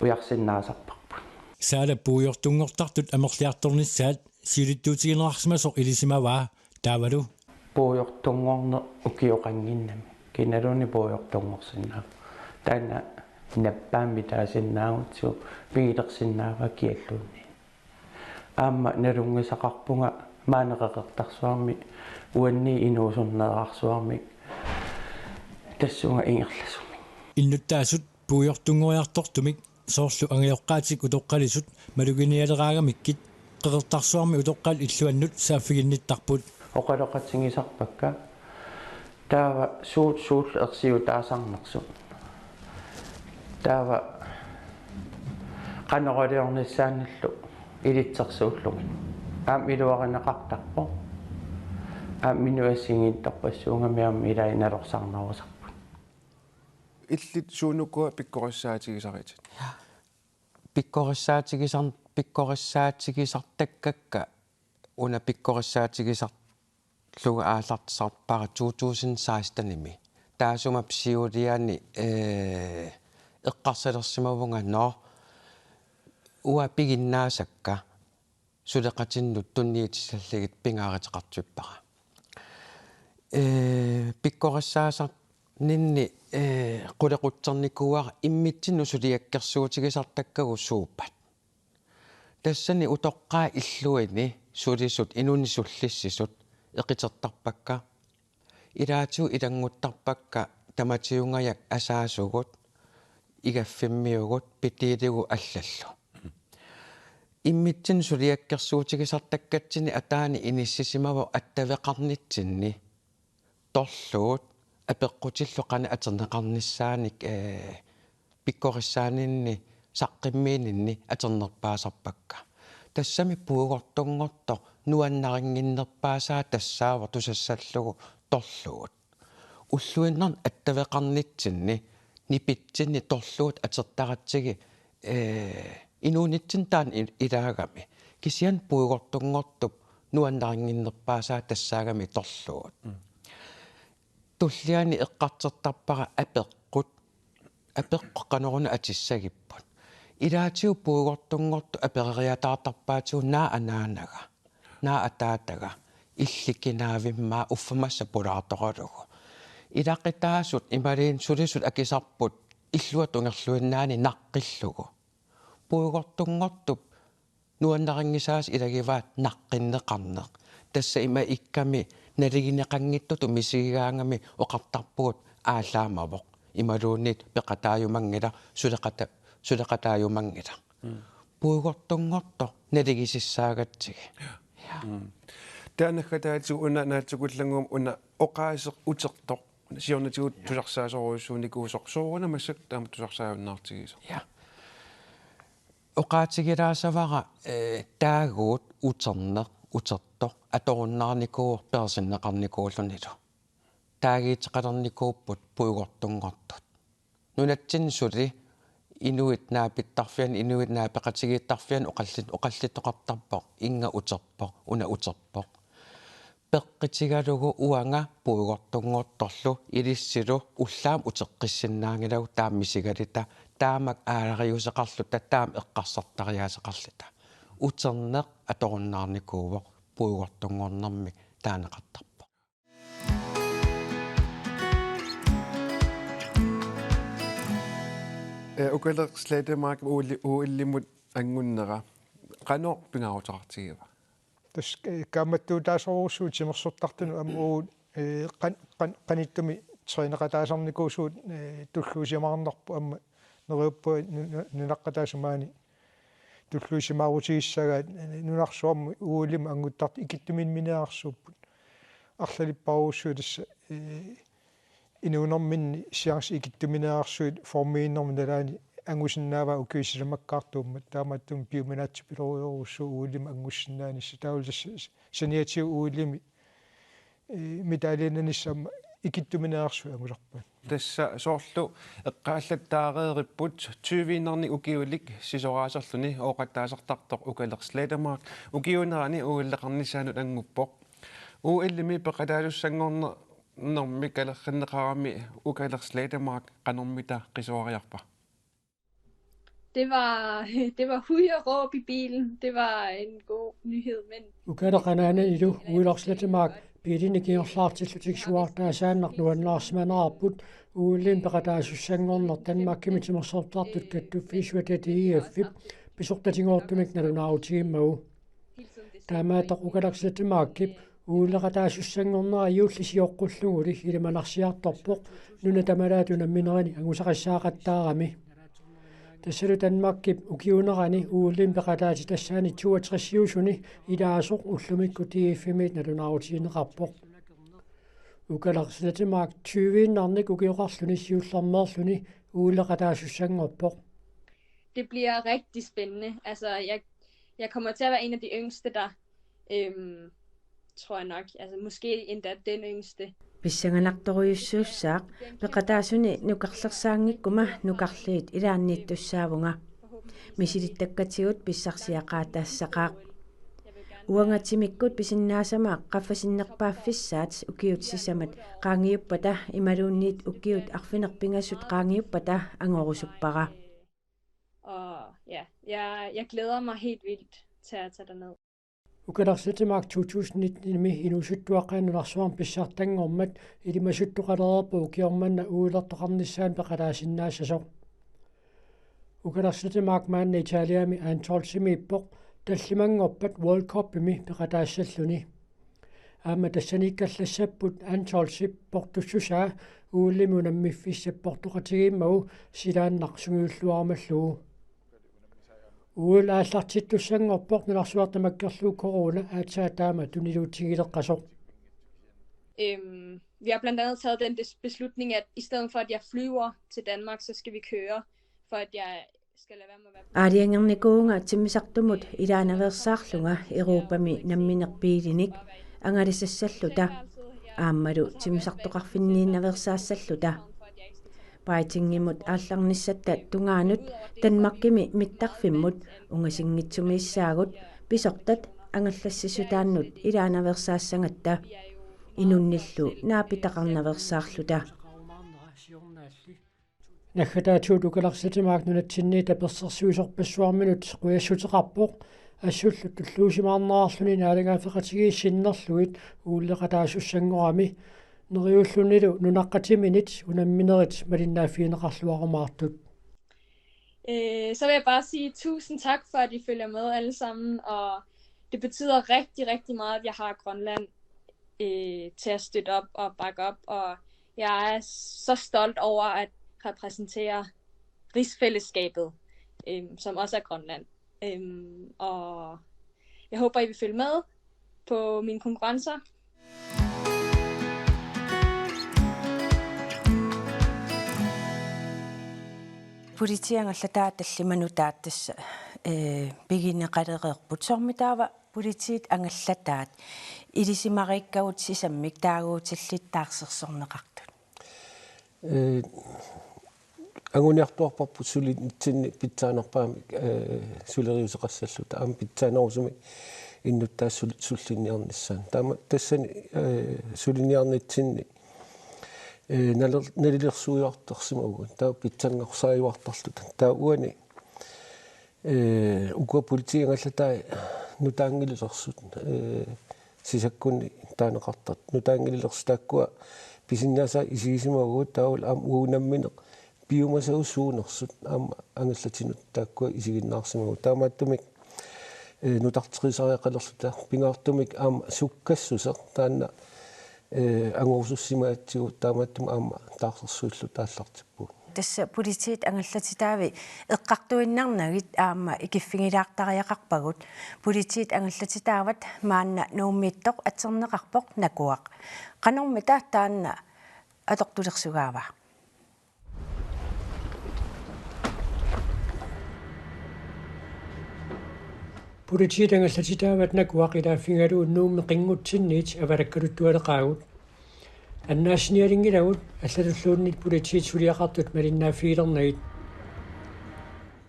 ujarsinnaasarparput. Saalap puigortunngortartut amerliartornissaat siulittuutigineqarsimasoq ilisimavaa taavalu: Puigortunngorneq ukioqannginnami. Kinaluunniit puigortunngorsinnaava? Taanna nappaammik taasinnaagutsigu pigilersinnaavaa kialluunniit. Aamma nalunngisaqarpunga maani Qeqertarsuarmi uannit inuusunneerarsuarmik tassunga ingerlasumik. Innuttaasut puigortunngoriartortumik soorlu angajoqqaatik utoqqalisut maluginialeraangamikkit Qeqertarsuarmi utoqqaat illuannut saaffiginnittarput. Oqaloqatigisarpakka taava suut suullu ersiutaasarnersut. Taava qanoq iliornissaanillu ilitsersuullugit. Aamma iluarineqartarpoq. Aamma inuit assigiinngitsorpassuugamik aamma ilai nalorsarnerusarput. Illit suunukua pikkorissaatigisaritit? Pikkorissaatigisar-, pikkorissaatigisartakkakka una pikkorissaatigisarlugu aallartisarpara to tusind sekstenimi. Taassuma siuliani, ee, eqqarsalersimavunga, nå, uanga piginnaasakka suleqatinnut tunniussallugit pingaaruteqartippara. Ee, pikkorissaasanninni, ee, qulequtsernikuuara immitsinnut suliakkersuutigisartakkagut suuppat. Tassani utoqqaat illuini sulisut, inunnit sullissisut eqitertarpakka. Ilaatigut ilannguttarpakka tamatiungajak asaasugut, igaffimmiugut, pitiiligut allallu. Immitsinnut suliakkersuutigisartakkatsinni ataani inissisimavoq attaveqarnitsinni torluut apeqqutillu qanoq atorneqarnissaanik, ee, pikkorissaaninni saqqummiininni atornerpaasarpakka. Tassami puigortunngortoq nuannarinnginnerpaasaa tassaavoq tusassallugu torluut. Ulluinnarni attaveqarnitsinni nipitsinni torluut atortaratsigu, ee, inuunitsinni taanna i-, ilaagami. Kisianni puigortunngortup nuannarinnginnerpaasaa tassaagami torluut. Mm. Tulliani eqqartortarpara apeqqut. Apeqqut qanoruna atissagipput. Ilaatigut puigortunngortut apereriataartarpaatigut naak anaanaga, naak ataataga, illit kinaavimma, uffa massa pulaartoralugu. Ilaqutaasut imaluunniit sulisut akisarput illuatungorluinnaat naqqillugu. Puigortunngortup nuannarinngisaasa ilagivaat naqqinneqarneq. Tassa ima ikkami naligineqanngitsutut misigigaangami oqartarpugut aallaamavoq. Imaluunniit peqataajumanngilaq, suleqata-, suleqataajumanngilaq. Mm. Puigortunngortoq naligisissaagatsigit. Ja. Ja. Mm. Taava naggataatigut una naatsukullannguamik una oqaaseq utertoq. Siornatigut, ja, tusarsaasorujussuunikuusoq. Sooruna massakkut taama tusarsaajunnaartigisoq. Ja. Oqaatigilaassavara, ee, taaguut uterneq, utertoq atorunnaarnikuuvoq peersinneqarnikuullunilu. Taaguuteqalernikuupput puigortunngortut. Nunatsinni suli inuit naapittarfianni, inuit naapeqatigiittarfianni oqallit-, oqallittoqartarpoq innga uterpoq, una uterpoq. Peqqutigalugu uanga puigortunngortorlu ilissilu ullaaq uteqqissinnaanngilagut taama misigalita, taamak aalariuseqarluta, taama eqqarsartariaaseqarluta. Uterneq atorunnaarnikuuvoq, puigortunngornermik taaneqartarpoq. Ee, ukaleq Slettemark O L-, O L-imut anngunnera qanoq pingaaruteqartigiva? Tassa, eh, kaammattuutaasorujussuuvoq timersortartunut aamma uagut, eh, qan-, qan-, qanittumi træneqataasarnikuusugut, eh, tulluusimaarnarpoq aamma neriuppunga nu-, nu-, nunaqqataasut maani tulluusimaarutigissagaat, eh, nunarsuarmi O L-imi anguttartut ikittumiinneqarsuupput. Arlalipparujussuit tassa, eh, inuunerminni chance ikittumiinneqarsuit formiinnermi nalaani angusinnaavaat ukiut sisamakkaartuummat, taamaattumik piuminaatsupilorujorujussuuvoq O L-imi angussinnaanissaq. Taavalu tassa saniatigut O L-imi, eh, medaljinnanissaq aamma ikittumiinneqarsuit angusarpaat. Tassa soorlu eqqaallattaareeripput tyve-innarnik ukiulik sisoraaserluni ooqattaasartartoq Ukaleq Slettemark ukiuunerani O L-eqarnissaanut annguppoq. O L-imi peqataasussanngornermi kalerrinneqarami Ukaleq Slettemark qanormita qisuariarpa? Det var, det var huj og råb i bilen. Det var en god nyhed, men Ukaleq anaananilu Ukaleq Slettemark biilinik ingerlaartillutik suaartaasaannaq nuannaarsimanerarput O L-imi peqataasussanngorneq Danmarkimi timersortartut kattuffiit syvogtyve I F-ip pisortatigoortumik nalunaarutigimmagu. Taamaattoq Ukaleq Slettemarkip O L-eqataasussanngornera juulli sioqqulluguli ilimanarsiartorpoq nunat tamalaat unamminerini angusaqassaaqattaarami. Tassalu Danmarkip ukiuunerani O L-imi peqataatitassaani toogtresiusuni ilaasoq ullumikkut D F-imiit nalunaarutigineqarpoq. Ukaleq Slettemark tyve-innarnik ukioqarluni siullermeerluni O L-eqataasussanngorpoq. Det bliver rigtig spændende. Altså, jeg, jeg kommer til at være en af de yngste, der, øhm, tror jeg nok. Altså, måske endda den yngste. Pissanganartorujussuussaaq, peqataasuni nukarlersaanngikkuma nukarliit ilaanniittussaavunga. Misilittakkatigut pissarsiaqaataassaqaaq. Uanga timikkut pisinnaasama qaffasinnerpaaffissaat ukiut sisamat qaangiuppata imaluunniit ukiut arfineq-pingasut qaangiuppata angorusuppara. Og ja, jeg, jeg glæder mig helt vildt til at tage derned. Ukaleq Slettemark to tusind nitten-imi inuusuttuaqqani nunarsuarmi pissartanngormat ilimasuttoqalereerpoq ukioq manna O L-ertoqarnissaanut peqataasinnaassasoq. Ukaleq Slettemark maanna Italiami Antholzimiippoq tallimanngorpat World Cupimi peqataassalluni. Aamma tassaniikkallassapput Antholzip portussusaa O L-imi unammiffissap portoqatigiimmagu silaannaq sungiulluarumallugu. O L aallartittussanngorpoq nunarsuaq tamakkerlugu corona aatsaat taama tuniluutigileqqasoq. Øhm, vi har blandt andet taget den bes-, beslutning, at i stedet for, at jeg flyver til Danmark, så skal vi køre, for at jeg skal lade være med at være på Aalajangernikuuvunga timmisartumut ilaanaveersaarlunga Europami nammineq biilinik angalasassalluta aammalu timmisartoqarfinniinnaveersaassalluta. Beijingimut aallarnissatta tungaanut Danmarkimi mittarfimmut ungasinngitsumiissaagut pisortat angallassissutaannut ilaanaveersaassagatta inunnillu naapitaqarnaveersaarluta. Naggataatigut Ukaleq Slettemark nunatsinni tapersersuisorpassuarminut qujassuteqarpoq, assullu tulluusimaarnerarluni naalagaaffeqatigiit sinnerlugit O L-eqataasussanngorami, neriullunilu nunaqqatiminit unamminerit malinnaaffigineqarluarumaartut. Øh, så vil jeg bare sige tusind tak for, at I følger med alle sammen, og det betyder rigtig, rigtig meget, at jeg har Grønland, øh, til at støtte op og bakke op, og jeg er så stolt over at repræsentere rigsfællesskabet, øhm, som også er Grønland. Øhm, og jeg håber, I vil følge med på mine konkurrencer. Politiit angallataat tallimat nutaat tassa, eh, pigineqalereerput. Soormitaava politiit angallataat ilisimariikkagut sisammik taaguutillit taarsersorneqartut? Eh, anguniartuarparput suliniarnitsinni pitsaanerpaamik, eh, suleriuseqassalluta. Aamma pitsaanerusumik innuttaasut sul-, sullinniarnissaat. Taama tassani, eh, suliniarnitsinni, eh, naler-, nalilersuiuartarsimavugut. Taava pitsanngorsaajuartarluta. Taava uani, eh, ukua politiit angallatai nutaanngililersut, eh, sisakkunni taaneqartartut. Nutaanngililersut taakkua pisinnaasaat isigisimavagut, taavalu aamma uagut nammineq piumasagut suunersut aamma angallatinut taakkua isiginnaarsimavugut. Taamaattumik Ee, nutarterisariaqalerluta pingaartumik aamma sukkassuseq taanna, ee, angorusussimagatsigu taamaattumik aamma taarsersuilluta aallartippugut. Tassa politiit angallatitaavi eqqartuinnarnagit aamma ikiffigilaartariaqarpagut. Politiit angallatitaavat maanna Nuummiittoq atserneqarpoq Nakuaq. Qanormita taanna atortulersugaava? Politiit angallatitaavat Nakuaq ilaaffigalugu Nuummi qinngutsinniit avalakkaluttualeqaagut. Annaassinialinngilagut allatulluunniit politiit suliaqartut malinnaaffigilernerat.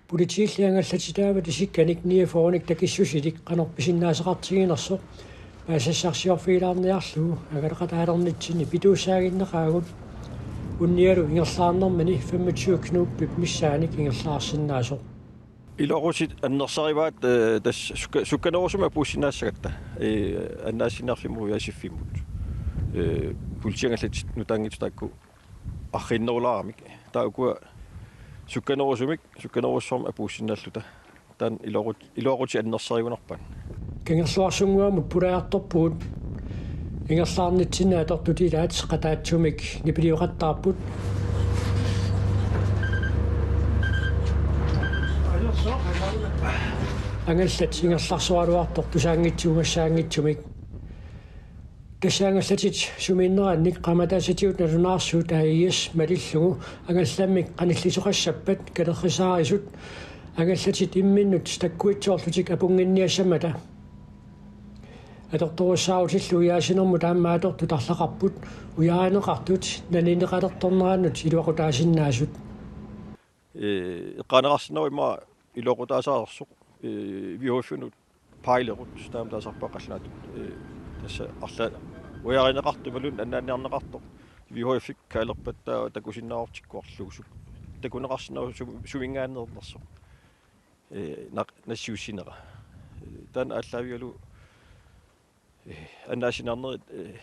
Politiilli angallatitaavat isikkanik niogfyrrenik takissusilik qanoq pisinnaasaqartiginersoq paasisassarsiorfigilaarniarlugu angalaqataalernitsinni pituussaaginnaqaagut, unnialu ingerlaarnermini femogtyve knubip missaannik ingerlaarsinnaasoq. Iluaqutit annersarivaat, ee, tassa sukka-, sukkanerusumik apuussinnaassagatta, ee, annaassiniarfimmut ujaasiffimmut. Ee, politiit angallatit nutaanngitsut taakku arriinnerulaaramik. Taava ukua sukkanerusumik, sukkanerusumik apuussinnaalluta. Taanna iluaqut-, iluaqutit annersarigunarpaat. Kangerluarsunnguamut pulajartorpugut. Ingerlaarnitsinni atortut ilaat qataatsumik nipilioqattaarput. Angallat ingerlarsoraluartoq tusaanngitsuugassaanngitsumik. Tassa angallatit sumiinnerannik qaammataassatigut nalunaarsuut A I S malillugu angallammik qanillisoqassappat kalerrisaarisut angallatit imminnut takkuitsoorlutik apunnginniassammata. Atortorissaarutillu ujaasinermut aamma atortut arlaqarput ujaarineqartut nanineqalertornerannut iluaqutaasinnaasut. Ee, eqqaaneqarsinnaavoq immaqa iluaqutaasarsuaq, ee, V H F-inut pejlerut, taama taasarpaat qallunaatut. Ee, tassa arlaat ujaarineqartoq imaluunniit annaanniarneqartoq V H F-ikkut kaalerpattaaq takusinnaavartikkuarlugu suk-, takuneqarsinnaavoq su-, suminngaanneernersoq. Ee, naq-, nassiussinera. Ee, taanna aallaavigalugu, ee, annaassiniarnerit, ee,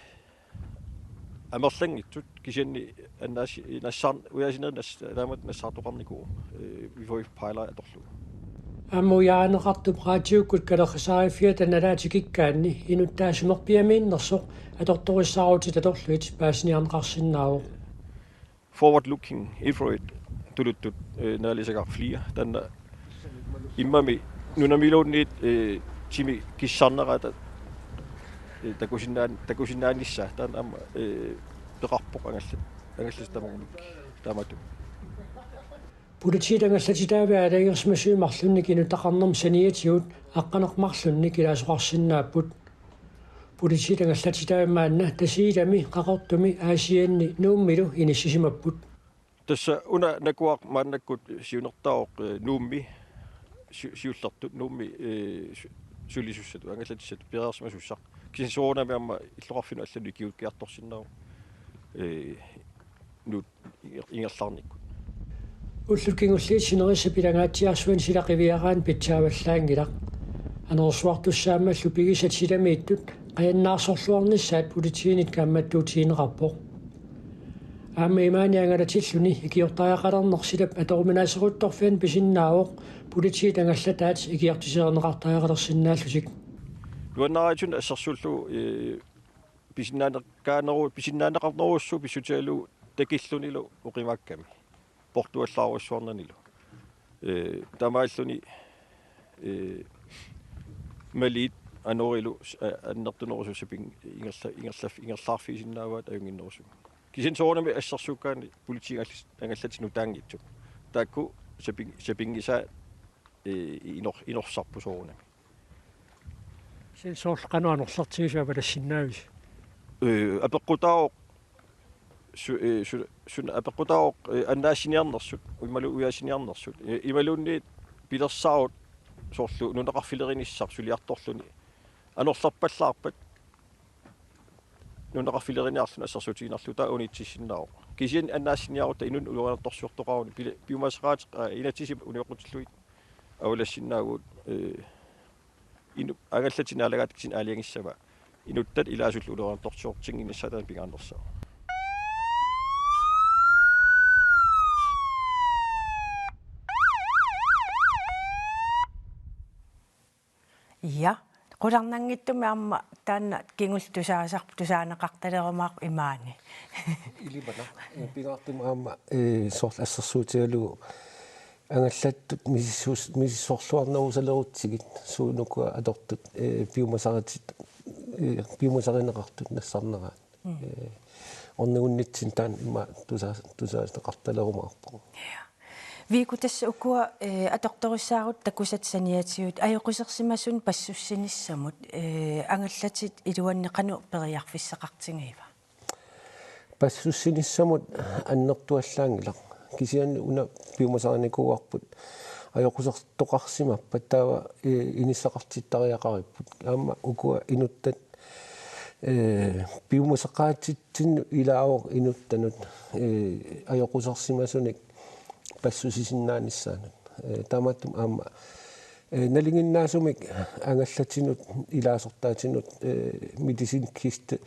amerlanngitsut kisianni annaassi-, nassaar-, ujaasinerit nas-, taamatut nassaartoqarnikuuvoq, ee, V H F pejleri atorlugu. Aamma ujaarineqartup raatiukkut kalerrisaariffiata nalaata tikikkaanni inuttaasut sumerpiamiinnersoq atortorissaarutit atorlugit paasiniarneqarsinnaavoq. Forward looking infrared tuluttut, ee, naalisagaq FLIR. Taanna immami nunamiluunniit, ee, timi kissarnerata, ee, takusinnaan-, takusinnaanissaa. Taanna aamma, ee, peqarpoq angallat-, angallatit tamarmik taamatut. Politiit angallatitaavi aalajangersimasui marlunnik inuttaqarnermut saniatigut aqqaneq-marlunnik ilaasoqarsinnaapput. Politiit angallatitaavi maanna Tasiilami, Qaqortumi, Aasianni Nuummilu inissisimapput. Tassa una Nakuaq maannakkut siunertaavoq, ee, Nuummi, si-, siullertut Nuummi, ee, su-, sulisussatut, angallatissatut, piareersimasussaq. Kisianni soorunami aamma illoqarfinnut allanut ikiuukkiartorsinnaavoq. Ee, nuut inger-, ingerlaarnikkut. Ullut kingulliit sinerissap ilangaatsiarsuani sila qiviaraanni pitsaavallaanngilaq. Anorersuartussaammallu pigisat silamiittut qajannaarsorluarnissaat politiinit kaammattuutigineqarpoq. Aamma imaani angalatilluni ikiortariaqalerneq silap atoruminaaseruttorfiani pisinnaavoq politiit angallataat ikiortiserineqartariaqalersinnaallutik. Nuannaaritsunik assersuullugu, ee, pisinnaanneqarneru-, pisinnaanneqarnerujussuuvoq pissutigalugu takillunilu oqimaakkami. Portuallaarujussuarnanilu. Ee, taamaalluni, ee, maliit anorilu s-, a-, annertunerusut saping-, ingerla-, ingerla-, ingerlaarfigisinnaavaat ajunnginnerusumik. Kisianni soorunami assersuukkaanni politiit angallat-, angallatit nutaanngitsut. Taakku saping-, sapinngisaat, ee, inor-, inorsarput soorunami. Kisianni soorlu qanoq anorlertigisut avalassinnaaviuk? Ee, apeqqutaavoq su-, ee, su-, suna apeqqutaavoq, ee, annaassiniarnersut, imalu ujaasiniarnersut. Ee, imaluunniit pilersaarut soorlu nunaqarfilerinissaq suliartorluni. Anorlerpallaarpat nunaqarfileriniarluni assersuutigiinnarlugu taava unitsissinnaasoq. Kisianni annaassiniarutta inunnut ulorianartorsiortoqaruni pile-, piumasaqaatit, aa, inatsisit unioqqutillugit avalassinnaavugut, ee, inu-, angallatinik naalagaata kisianni aalajangissavaa. Inuttat ilaasullu ulorianartorsiortinnginnissaat taanna pingaarnersaavoq. Ja, qularnanngitsumik aamma taanna kingulleq tusaasar-, tusaaneqartalerumaarpoq imaani. Ilimanaq, eh, pingaartumik aamma, eh, soorlu assersuutigalugu angallattut misissuus-, misissorluarnerusalerutsigit suut ukua atortut, eh, piumasaritit, eh, piumasarineqartut nassarneraat. Mm. Eh, ornigunnitsinni taanna ima tusaa-, tusaaneqartalerumaarpoq. Ja. Viiku, tassa ukua, eh, atortorissaarutit takusatit saniatigut ajoqusersimasunik passussinissamut, eh, angallatit iluanni qanoq periarfissaqartigiva? Passussinissamut annertuallaanngilaq. Kisianni una piumasarinikuuarput ajoqusertoqarsimappat taava, eh, inissaqartittariaqaripput. Aamma ukua inuttat, eh, piumasaqaatitsinnut ilaavoq inuttanut, eh, ajoqusersimasunik passusisinnaanissaanut. Eh, taamaattumik aamma, eh, nalinginnaasumik angallatinut ilaasortaatinut, eh, medicinkiste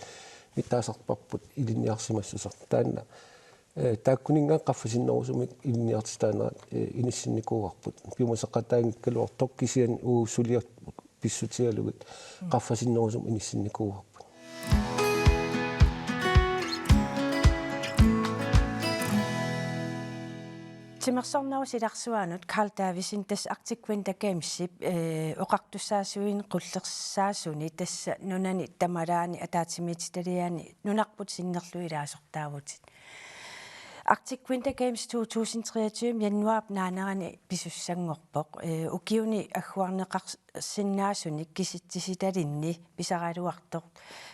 mitaasarparput ilinniarsimassuseq. Taanna, eh, taakkuninnga qaffasinnerusumik ilinniartitaanerat, eh, inissinnikuuarput. Piumasaqataanngikkaluartoq kisianni uagut suliat pissutigalugit qaffasinnerusumik inissinnikuuarput. Timersornerup silarsuanut Carl Davidsen, tassa Arctic Winter Gamesip, eh, oqartussaasuini qullersaasuni, tassa nunani tamalaani ataatsimiititaliani nunarput sinnerlugit ilaasortaavutit. Arctic Winter Games to tusind treogtyve januaarip naanerani pisussanngorpoq. Eh, ukiuni agguarneqarsinnaasunik kisitsisitalinni pisaraluartoq,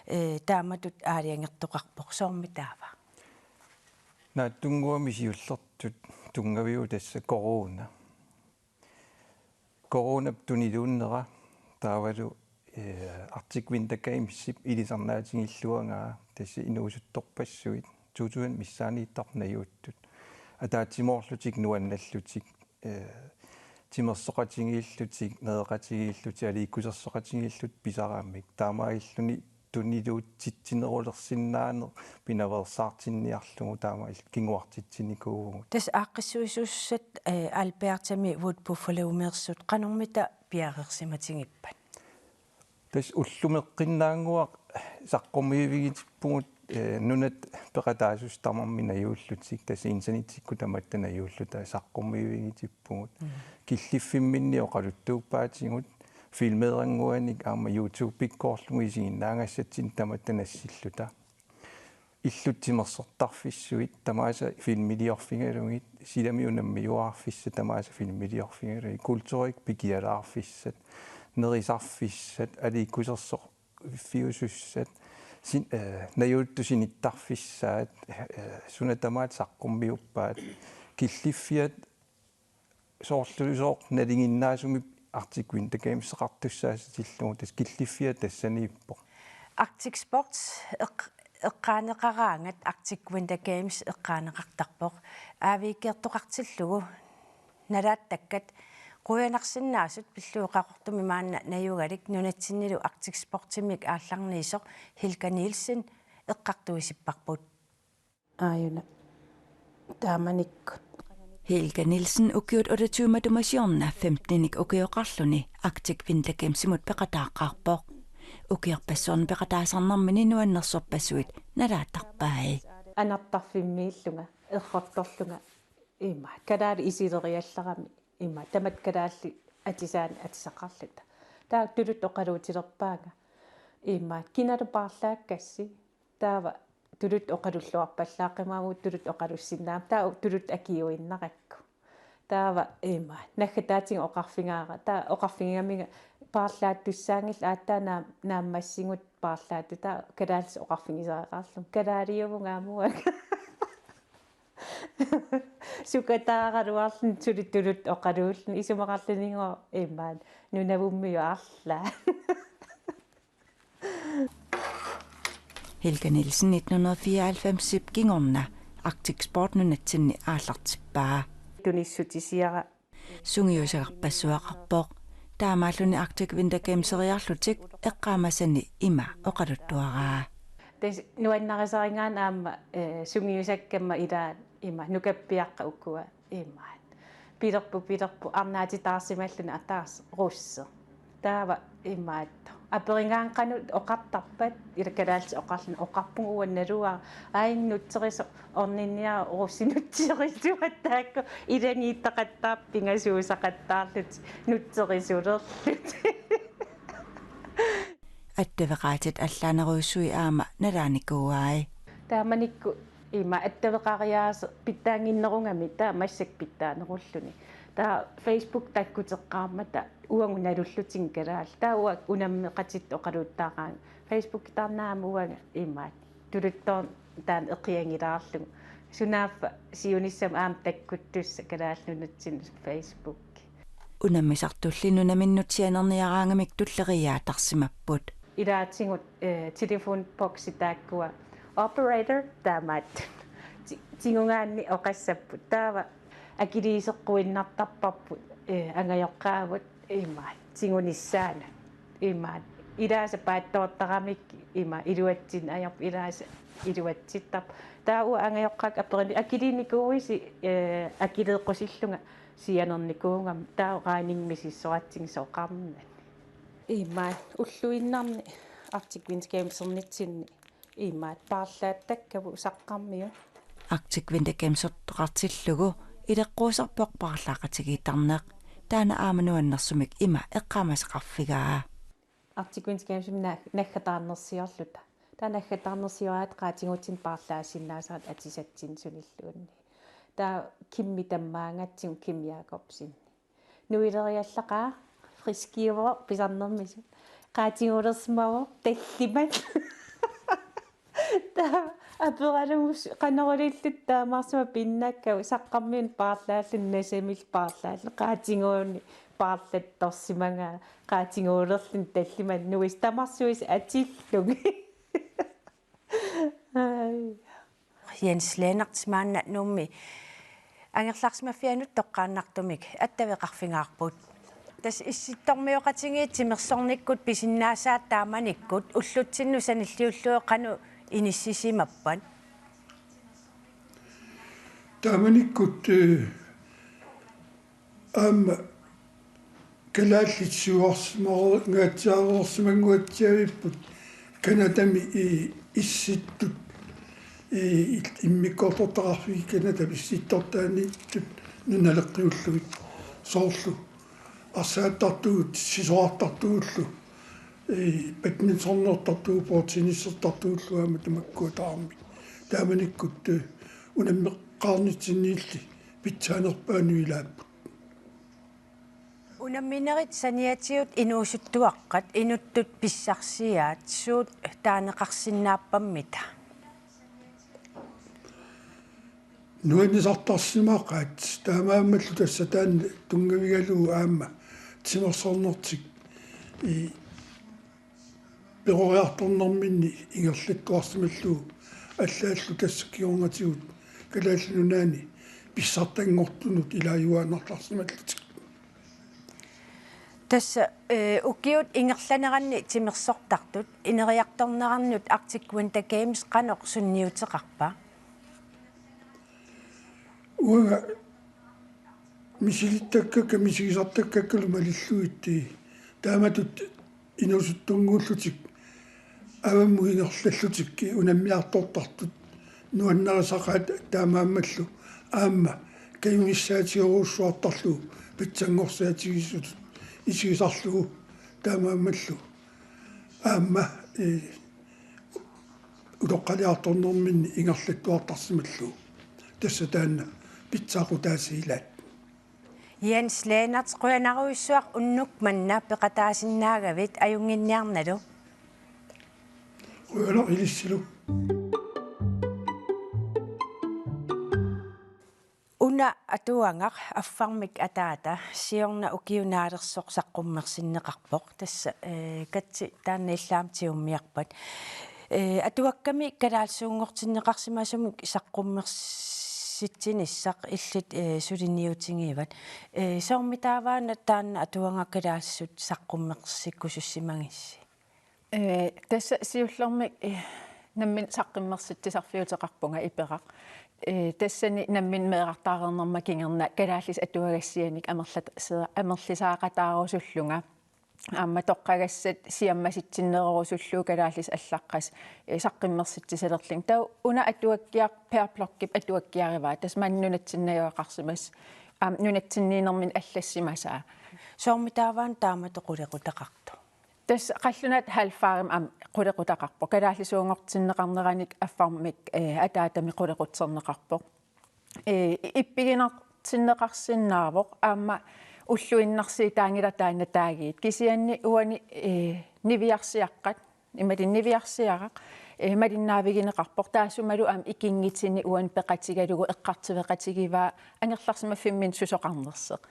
eh, taamatut aalajangertoqarpoq. Soormi taava? Naatsunnguamik siullertut tunngaviuvoq tassa corona. Coronap tuniluunnera taavalu, eh, Arctic Winter Gamesip ilisarnaatigilluagaa, tassa inuusuttorpassuit to tusind missaaniittartut najuuttut. Ataatsimoorlutik nuannallutik, eh, timersoqatigiillutik, nereqatigiillutik, aliikkusersoqatigiillutik pisaraamik. Taamaalilluni tuniluutsitsinerulernissaaneq pinaveersaartinniarlugu taamaalilluta kinguartitsinikuuvugut. Tassa aaqqissuisuussat, eh, Albertami Wood Buffalomeersut qanormita piareersimatigippat? Tassa ullumeqqinnaannguaq saqqummiivigitippugut, eh, nunat peqataasussat tamarmik najuullutik, tassa internettikkut tamatta najuulluta saqqummiivigitippugut. Mm. Killiffimminni oqaluttuuppaatigut, filmeerannguanik aamma YouTube-ikkoorlugu isiginnaagassatsinnut tamatta nassilluta. Illut timersortarfissuit tamaasa filmiliorfigalugit, silami unammiuaarfissat tamaasa filmiliorfigalugit, kulturik pikialaarfissat, nerisarfissat, aliikkusersoq- fiusussat, sin-, eh, najuuttut sinittarfissaat, eh, suna tamaat saqqummiuppaat, killiffiat soorlusooq nalinginnaasumik Arctic Winter Games-eqartussaassatillugu, tassa killiffiat tassaniippoq. Arctic Sports eq-, eqqaaneqaraangat Arctic Winter Games eqqaaneqartarpoq. Aaviikkiartoqartillugu nalaattakkat, qujanarsinnaasut pillugit Qaqortumi maanna najugalik nunatsinnilu Arctic Sportimik aallarniisoq Helga Nielsen eqqartuisipparput. Aajuna. Taamanikkut. Helga Nielsen ukiut otteogtyve matuma siorna femtenik ukioqarluni Arctic Winter Gamesimut peqataaqqaarpoq. Ukiorpassuarni peqataasarnermini nuannersorpassuit nalaattarpai. Anartarfimmiillunga, errortorlunga, ima, kalaallit isileriallarami, ima, tamatta kalaallit atisaannik atisaqarluta. Taava tuluttut oqaluutilerpaanga. Ima, kinalu paarlaakkassi. Taava tuluttut oqalulluarpallaaqqimaavugut tuluttut oqalussinnaammat. Taava tuluttut akiuinnarakku. Taava ima, naggataatigut oqarfigaara. Taava oqarfigigaminga paarlaattussaanngillat aatsaat naam-, naammassigut paarlaattut. Taava kalaallisut oqarfigisariaqarlugit. Kalaaliuvunga aamma uanga. Sukataaraluarluni suli tuluttut oqaluulluni isumaqarlunigooq imaat nunavummiut arlaat. Helga Nielsen nitten hundrede fireoghalvfems-ip kingorna Arctic Sport nunatsinni aallartippaa. Tunissutisiara. Sungiusagarpassuaqarpoq. Taamaalluni Arctic Winter Gameseriarlutik eqqaamasani ima oqaluttuaraa. Tassa nuannarisarigaanni aamma, eh, sungiusakkamma ilaat ima nukappiaqqat ukua imaat. Pilerput, pilerput, arnaatitaarsimalluni ataaseq russeq. Taava Imaattoq. Aperigaanni qanoq oqartarpat, ila kalaallisut oqarluni oqarpunga uanga naluara. Ai, nutserisoq orninniarussi nutserisoq taakku ilagiittaqattaarput pingasuusaqattaarlutik nutserisoqarlutik. Attaveqaatit allaanerujussuit aamma nalaanikuuai. Taamanikkut ima attaveqariaaseq pitsaannginnerugami taava massakkut pitsaanerulluni. Taava Facebook takkuteqqaarmata uagut nalullutik kalaallit. Taava uanga unammeqatitta oqaluuttaraanga. Facebookitarnaama uanga imaattoq. Tuluttoorn taanna eqiagilaarlugu. Sunaaffa siunissami aamma takkuttussaq kalaallit nunatsinni Facebook. Unammisartulli nunaminnut sianerniaraangamik tulleriiaatarsimapput. Ilaatigut, eh, telefonboksit taakkua operator taamaattut. Ti-, tigugaanni oqassapput. Taava akiliiseqquinnartarparput, eh, angajoqqaagut imaattoq tigunissaanut. Imaattoq. Ilaasa paatsoortaramik ima iluatsinneq ajorpoq, ilaasa iluatsittarpoq. Taava uanga angajoqqaakka aperineq akiliinikuuisi, eh, akileeqqusillunga sianernikuugama taava regningit misissoratsigit soqarmat. Imaattoq ulluinnarni Arctic Winter Gamesernitsinni imaattoq paarlaattakkagut Saqqarmiut. Arctic Winter Gamesertoqartillugu ileqquusarpoq paarlaaqatigiittarneq. Taanna aamma nuannersumik ima eqqaamasaqarfigaa. Arctic Winter Gamesimi na-, naggataarnersiorluta. Taava naggataarnersioraat qaatigutsinnut paarlaassinnaasaat atisatsinnik sunilluunniit. Taava Kimmi tammaagatsigu, Kim Jakobsen. Nuileriallaqaaq, friskiuvoq pisarnermisut. Qaatiguulersimavoq tallimat. Taava aperalugu s-, qanoq ililluta taamaarsimavoq pinnaakkavut Saqqarmiunut paarlaalluni, Nasamillu paarlaalluni. Qaatiguuni paarlattorsimagaa, qaatiguulerluni tallimat nuis tamarsuisa atillugit. Ai. Jens Lennert, maanna Nuummi angerlarsimaffianut toqqaannartumik attaveqarfigaarput. Tassa Issittormioqatigiit timersornikkut pisinnaasaat taamanikkut ullutsinnut sanilliullugu qanoq inissisimappat? Taamanikkut, eh, aamma kalaallit siuarsimangaatsiareersimanguatsiavipput Canadami i-, Issittut, i-, immikkoortortaqarfiit Canadap Issittortaaniittut nunaleqqiullugit soorlu arsaattartugut, sisorartartugullu, i-, badmintonertartugut, bordtennisertartugullu aamma tamakkua tamarmik. Taamanikkut, eh, unammeqqaarnitsinniilli pitsaanerpaanut ilaapput. Unamminerit saniatigut inuusuttuaqqat inuttut pissarsiaat suut taaneqarsinnaappammita? Nuannisartarsimaqaat, taamaammallu tassa taanna tunngavigalugu aamma timersornertik i- peroriartornerminni ingerlattuarsimallugu allaallu tassa kingornatigut Kalaallit Nunaanni pissartanngortunut ilaajuaannartarsimallutik. Tassa, eh, ukiut ingerlaneranni timersortartut ineriartornerannut Arctic Winter Games qanoq sunniuteqarpa? Uanga misilittakkakka, misigisartakkakkalu malillugit taamatut inuusuttunnguullutik avammut ingerlallutik unammiartortartut nuannarisaqaat, taamaammallu aamma kajumissaatigerujussuartarlugu pitsanngorsaatigisutut isigisarlugu, taamaammallu aamma, eh, utoqqaliartornerminni ingerlattuartarsimallugu. Tassa taanna pitsaaqutaasa ilaat. Jens Lennert, qujanarujussuaq unnuk manna peqataasinnaagavit, ajunnginniarnalu. Qujanaq ilissilu. Una atuagaq affarmik ataata siorna ukiup naalersoq saqqummersinneqarpoq. Tassa, eh, katsi taanna illaamik tigummiarpat. Eh, atuakkami kalaallisuunngortinneqarsimasumik saqqummersitsinissaq illit, eh, suliniutigivat. Eh, soormitaava una taanna atuagaq kalaallisut saqqummersikkusussimagissi? Eh, tassa siullermik, eh, nammineq saqqummersitsisarfiuteqarpunga Iperaq. Eh, tassani nammineq meerartaareernerma kingorna kalaallisut atuagassianik amerlat-, amerlisaaqataarusullunga. aamma toqqagassat siammasitsinnerorusullugu kalaallisut allaqqasut, eh, saqqummersitsisalerlugit. Taava una atuakkiaq Per Blochip atuakkiarivaa. Tassa maani nunatsinni najugaqarsimasoq. Aamma nunatsinniinnermini allassimasaa. Soormitaava taamatut qulequtaqartoq? Tassa qallunaat Halfvarimi aamma qulequtaqarpoq. Kalaallisuunngortinneqarneranik affarmik, eh, ataatami qulequtserneqarpoq. Eh, ippiginartinneqarsinnaavoq aamma ulluinnarsiutaanngilaq taanna taagiit. Kisianni uani, eh, niviarsiaqqat, imaluunniit niviarsiaraq, eh, malinnaavigineqarpoq. Taassumalu aamma ikinngitini uani peqatigalugu eqqartueqatigivaa angerlarsimaffimminni susoqarnersoq.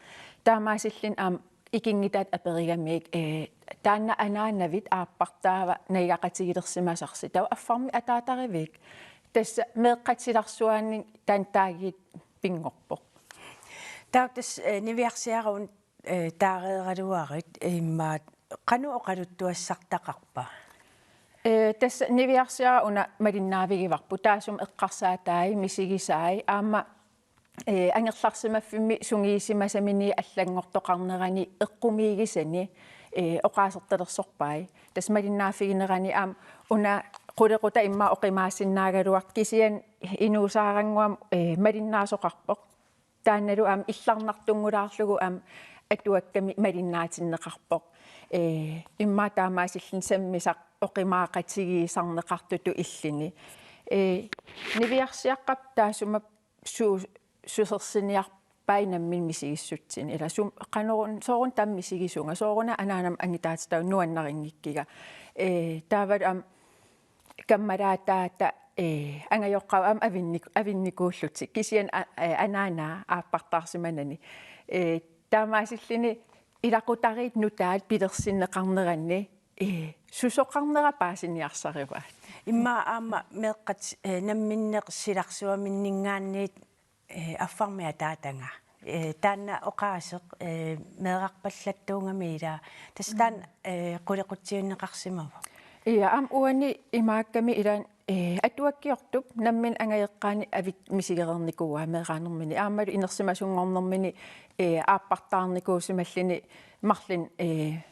Taamaasilluni aamma ikinngutaat aperigamiuk, eh, taanna anaanavit aappartaava najugaqatigilersimasarsi. Taava affarmik ataatarivik. Tassa meeqqat silarsuaanni taanna taagiit pinngorpoq. Taava tassa, eh, niviarsiaraq una, eh, taareeraluarit immaqa qanoq oqaluttuassartaqarpa? Eh, tassa niviarsiaraq una malinnaavigivarput taassuma eqqarsaatai misigisai aamma, eh, angerlarsimaffimmi sungiusimasamini allanngortoqarnerani eqqumiigisani, eh, oqaasertalersorpai. Tassa malinnaaffiginerani aamma una qulequtaq immaqa oqimaassinnaagaluartoq kisianni inuusaarannguamik, eh, malinnaasoqarpoq. Taannalu aamma illarnartunngulaarlugu aamma atuakkami malinnaatinneqarpoq. Eh, immaqa taamaasilluni sammisaq oqimaaqatigiisarneqartutut illuni. Eh, niviarsiaqqap taassuma su-, susersiniarpai nammineq misigissutsinni. Ila sum-, qanoruna, sooruna taama misigisunga, sooruna anaanama angutaatitavut nuannarinngikkikka. Eh, taavalu aamma kammalaataata, eh, angajoqqaat aamma avinnik-, avinnikuullutik. Kisianni a-, eh, anaanaa aappartaarsimanani. Eh, taamaasilluni ilaqutariit nutaat pilersinneqarneranni, eh, susoqarnera paasiniarsarivaat. Immaqa aamma meeqqat, eh, namminneq silarsuaminninngaanniit, eh, affarmik ataataga. Eh, taanna oqaaseq, eh, meerarpallattuugami ilaa. Tassa taanna, eh, qulequtsiunneqarsimavoq. Ia, aamma uani imaakkami ilaanni, eh, atuakkiortup nammineq angajoqqaani avit misigereernikuuaa meeraanermini. Aammalu inersimasunngornermini, eh, aappartaarnikuusimalluni marlunnik, eh,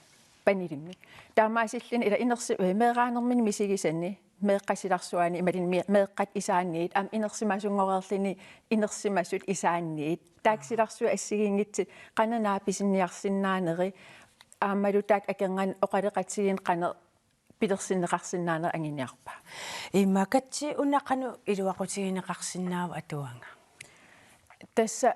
panelimmik. Taamaasilluni ila inersi-, eh, meeraanermini misigisani, meeqqat silarsuaanni imaluunniit me-, meeqqat isaanniit, aamma inersimasunngornerluni inersimasut isaanniit. Taakku silarsuit assigiinngitsut qanoq naapisinniarsinnaaneri, aammalu taakku akornanni oqaloqatigiinneq qanoq pilersinneqarsinnaaneri anguniarpaa. Immaqa Katja una qanoq iluaqutigineqarsinnaava atuagaq? Tassa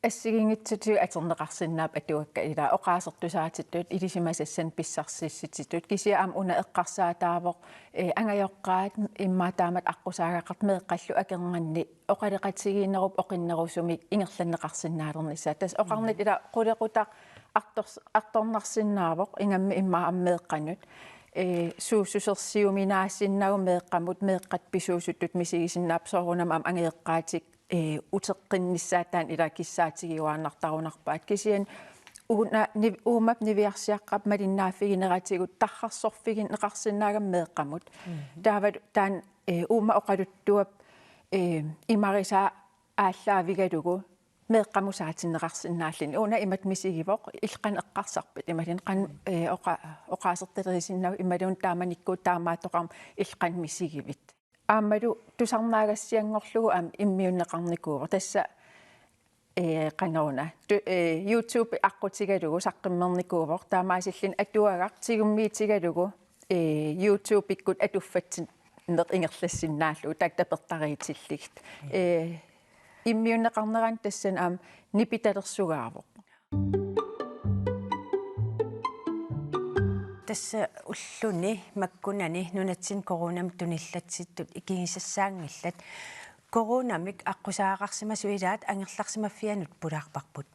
assigiinngitsutigut atorneqarsinnaapput atuakkat ilaa oqaasertusaatitut ilisimasassanik pissarsissutitut kisianni aamma una eqqarsaataavoq, eh, angajoqqaat immaqa taamatut aqqusaagaqartut meeqqallu akornanni oqaloqatigiinnerup oqinnerusumik ingerlanneqarsinnaalernissaat. Tassa oqarnittut ilaa qulequtaq artors-, artornarsinnaavoq ingammik immaqa aamma meeqqanut. Eh, suussusersiuminaassinnaavoq meeqqamut meeqqat pisuusutut misigisinnaapput soorunami aamma angajoqqaatik eh, uteqqinnissaat taanna ilaa kissaatigiuaannartarunarpaat. Kisianni una niv-, uumap niviarsiaqqap malinnaaffigineratigut tarrarsorfigineqarsinnaagami meeqqamut. Mhm. Taavalu taanna, eh, uuma oqaluttuap, eh, imarisaa aallaavigalugu meeqqamut saatinneqarsinnaalluni. Una imatut misigivoq, illit qanoq eqqarsarpit, imaluunniit qanoq, eh, oqa-, oqaasertalerisinnaavutit, imaluunniit taamanikkut taamaattoqarmat illit qanoq misigivit. Aammalu tusarnaagassianngorlugu aamma immiunneqarnikuuvoq. Tassa, eh, qanoruna. Tu-, eh, YouTube aqqutigalugu saqqummernikuuvoq. Taamaasilluni atuagaq tigummiutigalugu, eh, YouTube-ikkut atuffatsinneq ingerlassinnaallugu taakku tapertariitillugit. Eh, immiunneqarnerani tassani aamma nipitalersugaavoq. Tassa ulluni makkunani nunatsinni coronamik tunillatsittut ikigisassaanngillat. Coronamik aqqusaagaqarsimasut ilaat angerlarsimaffianut pulaarparput.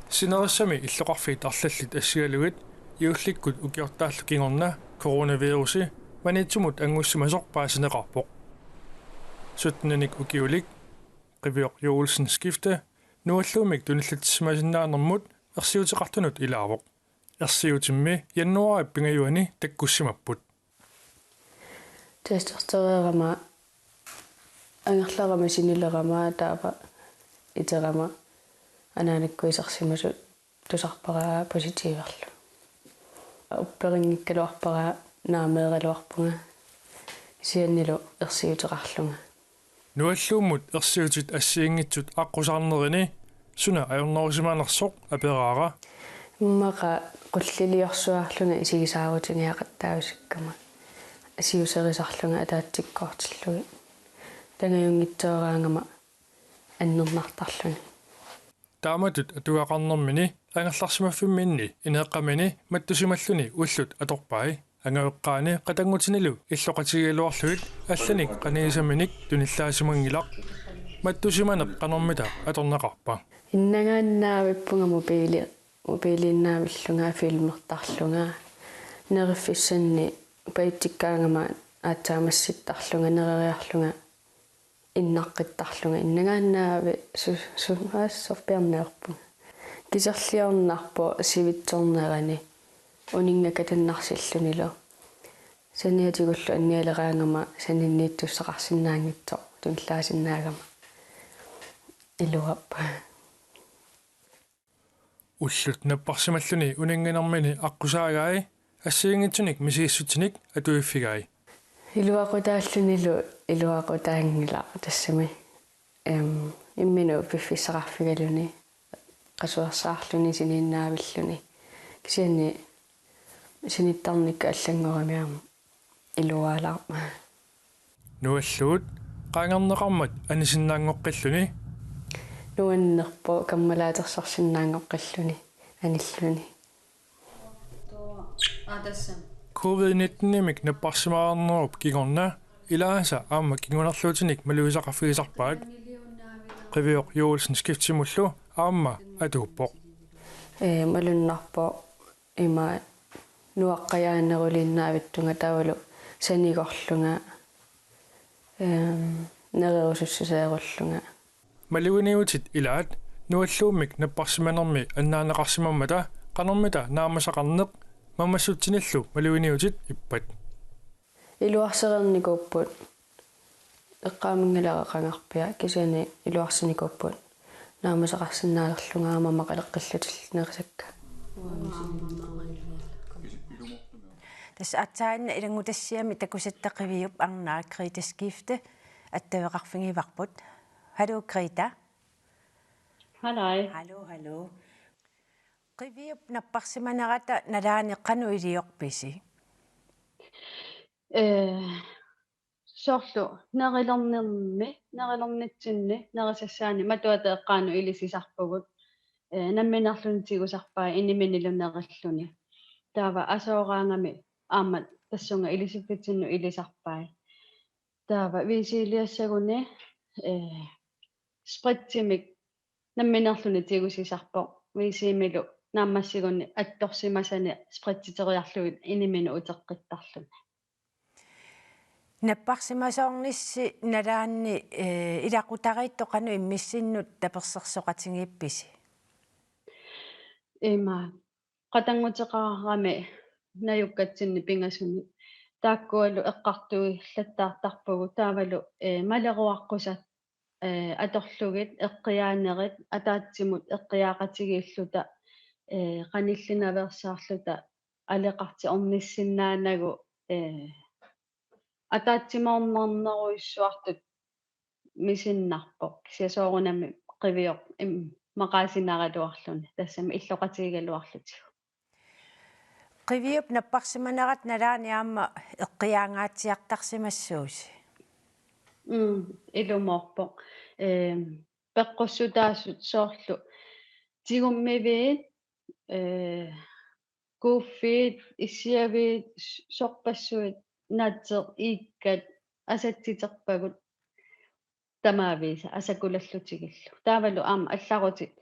Sinerissami illoqarfiit arlallit assigalugit juullikkut ukiortaallu kingorna coronavirusi Maniitsumut anngussimasoq paasineqarpoq. Syttenik ukiulik Qivioq Joelsen Skifte nualluumik tunillatsissimasinnaanermut ersiuteqartunut ilaavoq. Ersiutimmi januaarip pingajuani takkussimapput. Testereerama, angerlarama, sinilerama, taava iterama anaanakkuisarsimasut tusarpara positiiverlu. Upperinngikkaluarpara naameeraluarpunga kisiannilu ersiuteqarlunga. Nualluummut ersiutit assigiinngitsut aqqusaarnerini suna ajornerusimanersoq aperaara. Immaqa qulliliorsuarlunga isigisaarutigiaqattaasikkama siuserisarlunga ataatsikkoortillugit. Tangajunngitsooraangama annernartarluni. Taamatut atugaqarnermini angerlarsimaffimminni ineeqqamini mattusimalluni ullut atorpai. Angajoqqaani qatanngutinilu illoqatigigaluarlugit allanik qanigisaminik tunillaassimanngilaq. Mattusimaneq qanormita atorneqarpa? Innangaannaavippunga mobiili-, mobiiliinnaavillunga filmertarlunga. Neriffissanni pajutsikkaangama aatsaamassittarlunga, nereriarlunga innaqqittarlunga innangaannaavi su-, su-, aassorpiarniarpunga. Kiserliornarpoq sivitsornerani uninnga katannarsillunilu. Saniatigullu annialeraangama saninniittussaqarsinnaanngitsoq tunillaasinnaagama. Iluarpoq. Ullut napparsimalluni uninnganermini aqqusaagai assigiinngitsunik misigissutsinik atuiffigai. Iluaqutaallunilu iluaqutaanngilaq tassami. Em, imminut piffissaqarfigaluni qasuersaarluni siniinnaavilluni. Kisianni sinittarnikkut allanngorami aamma iluaalaarpoq. Nualluut qaangerneqarmat anisinnaanngoqqilluni. Nuannerpoq kammalaatersorsinnaanngoqqilluni anilluni. Aa, tassami. Covid nittenimik napparsimaarnerup kingorna ilaasa aamma kingunerluutinik malugisaqarfigisarpaat. Qivioq Joelsen Skiftimullu aamma atuuppoq. Ee, malunnarpoq ima nuaqqajaaneruliinnaavittunga taavalu sanigorlunga, ehm, nererusussuseerullunga. Maluginiutit ilaat nualluummik napparsimanermi annaaneqarsimammata qanormita naammasaqarneq mammassutsinillu maluginiutit ippat. Iluarsereernikuupput, eqqaamanngilara qangarpiaq, kisianni iluarsinikuupput naammasaqarsinnaalerlunga aamma maqaleqqillutillu nerisakka. Tassa aatsaannguaq ilanngutassiami takusatta Qiviup arnaa Grete Skifte attaveqarfigivarput. Hallo, Grete. Hallo. Hallo, hallo. Qiviup napparsimanerata nalaani qanoq iliorpisi? Ee, soorlu nerilernermi, nerilernitsinni, nerisassaani matuata eqqaanut ilisisarpugut. Ee, nammineerluni tigusarpai iniminilu nerilluni. Taava asooraangami aamma tassunga ilisiffitsinnut ilisarpai. Taava V C-liassaguni, ee, spritsimik nammineerluni tigusisarpoq. V C-milu naammassiguni attorsimasani spritsiteriarlugit iniminut uteqqittarluni. Napparsimasoornissi nalaanni, ee, ilaqutariittut qanoq immissinnut tapersersoqatigiippisi? Ima, qatannguteqarami najukkatsinni pingasuni. Taakkualu eqqartuillattaartarpugut taavalu, ee, maleruaqqusat, ee, atorlugit eqqiaanerit ataatsimut eqqiaaqatigiilluta, ee, qanillinaveersaarluta aleqartoq ornissinnaanagu, ee, ataatsimoornarnerujussuartut misinnarpoq. Kisianni soorunami Qivioq im-, maqaasinaaraluarluni. Tassami illoqatigigaluarlutigu. Qiviup napparsimanerata nalaani aamma eqqiaangaatsiartarsimassuusi? Mm, ilumoorpoq. Ehm, peqqussutaasut soorlu tigummiviit, ee, kuuffiit, issiaviit, s-, sorpassuit, naatseq, iikkat, asatsiterpagut tamaavisa asakulallutigillu. Taavalu aamma allarutit,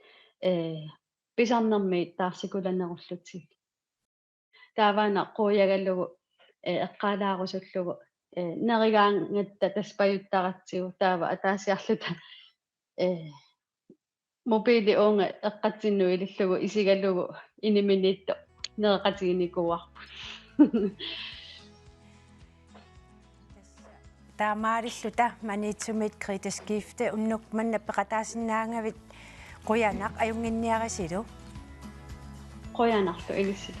ee, pisarnermiit taarsikulannerullutigit. Taavaana quiagalugu, ee, eqqaalaarusullugu, ee, nerigaangatta tassa pajuttaratsigu taava ataasiarluta, ee, mobiili uunga eqqatsinnut ilillugu isigalugu iniminiittoq nereqatiginikuuarput. Taamaalilluta Maniitsumit Grete Skifte unnuk manna peqataasinnaagavit qujanaq ajunnginniarisilu. Qujanarlu ilissi.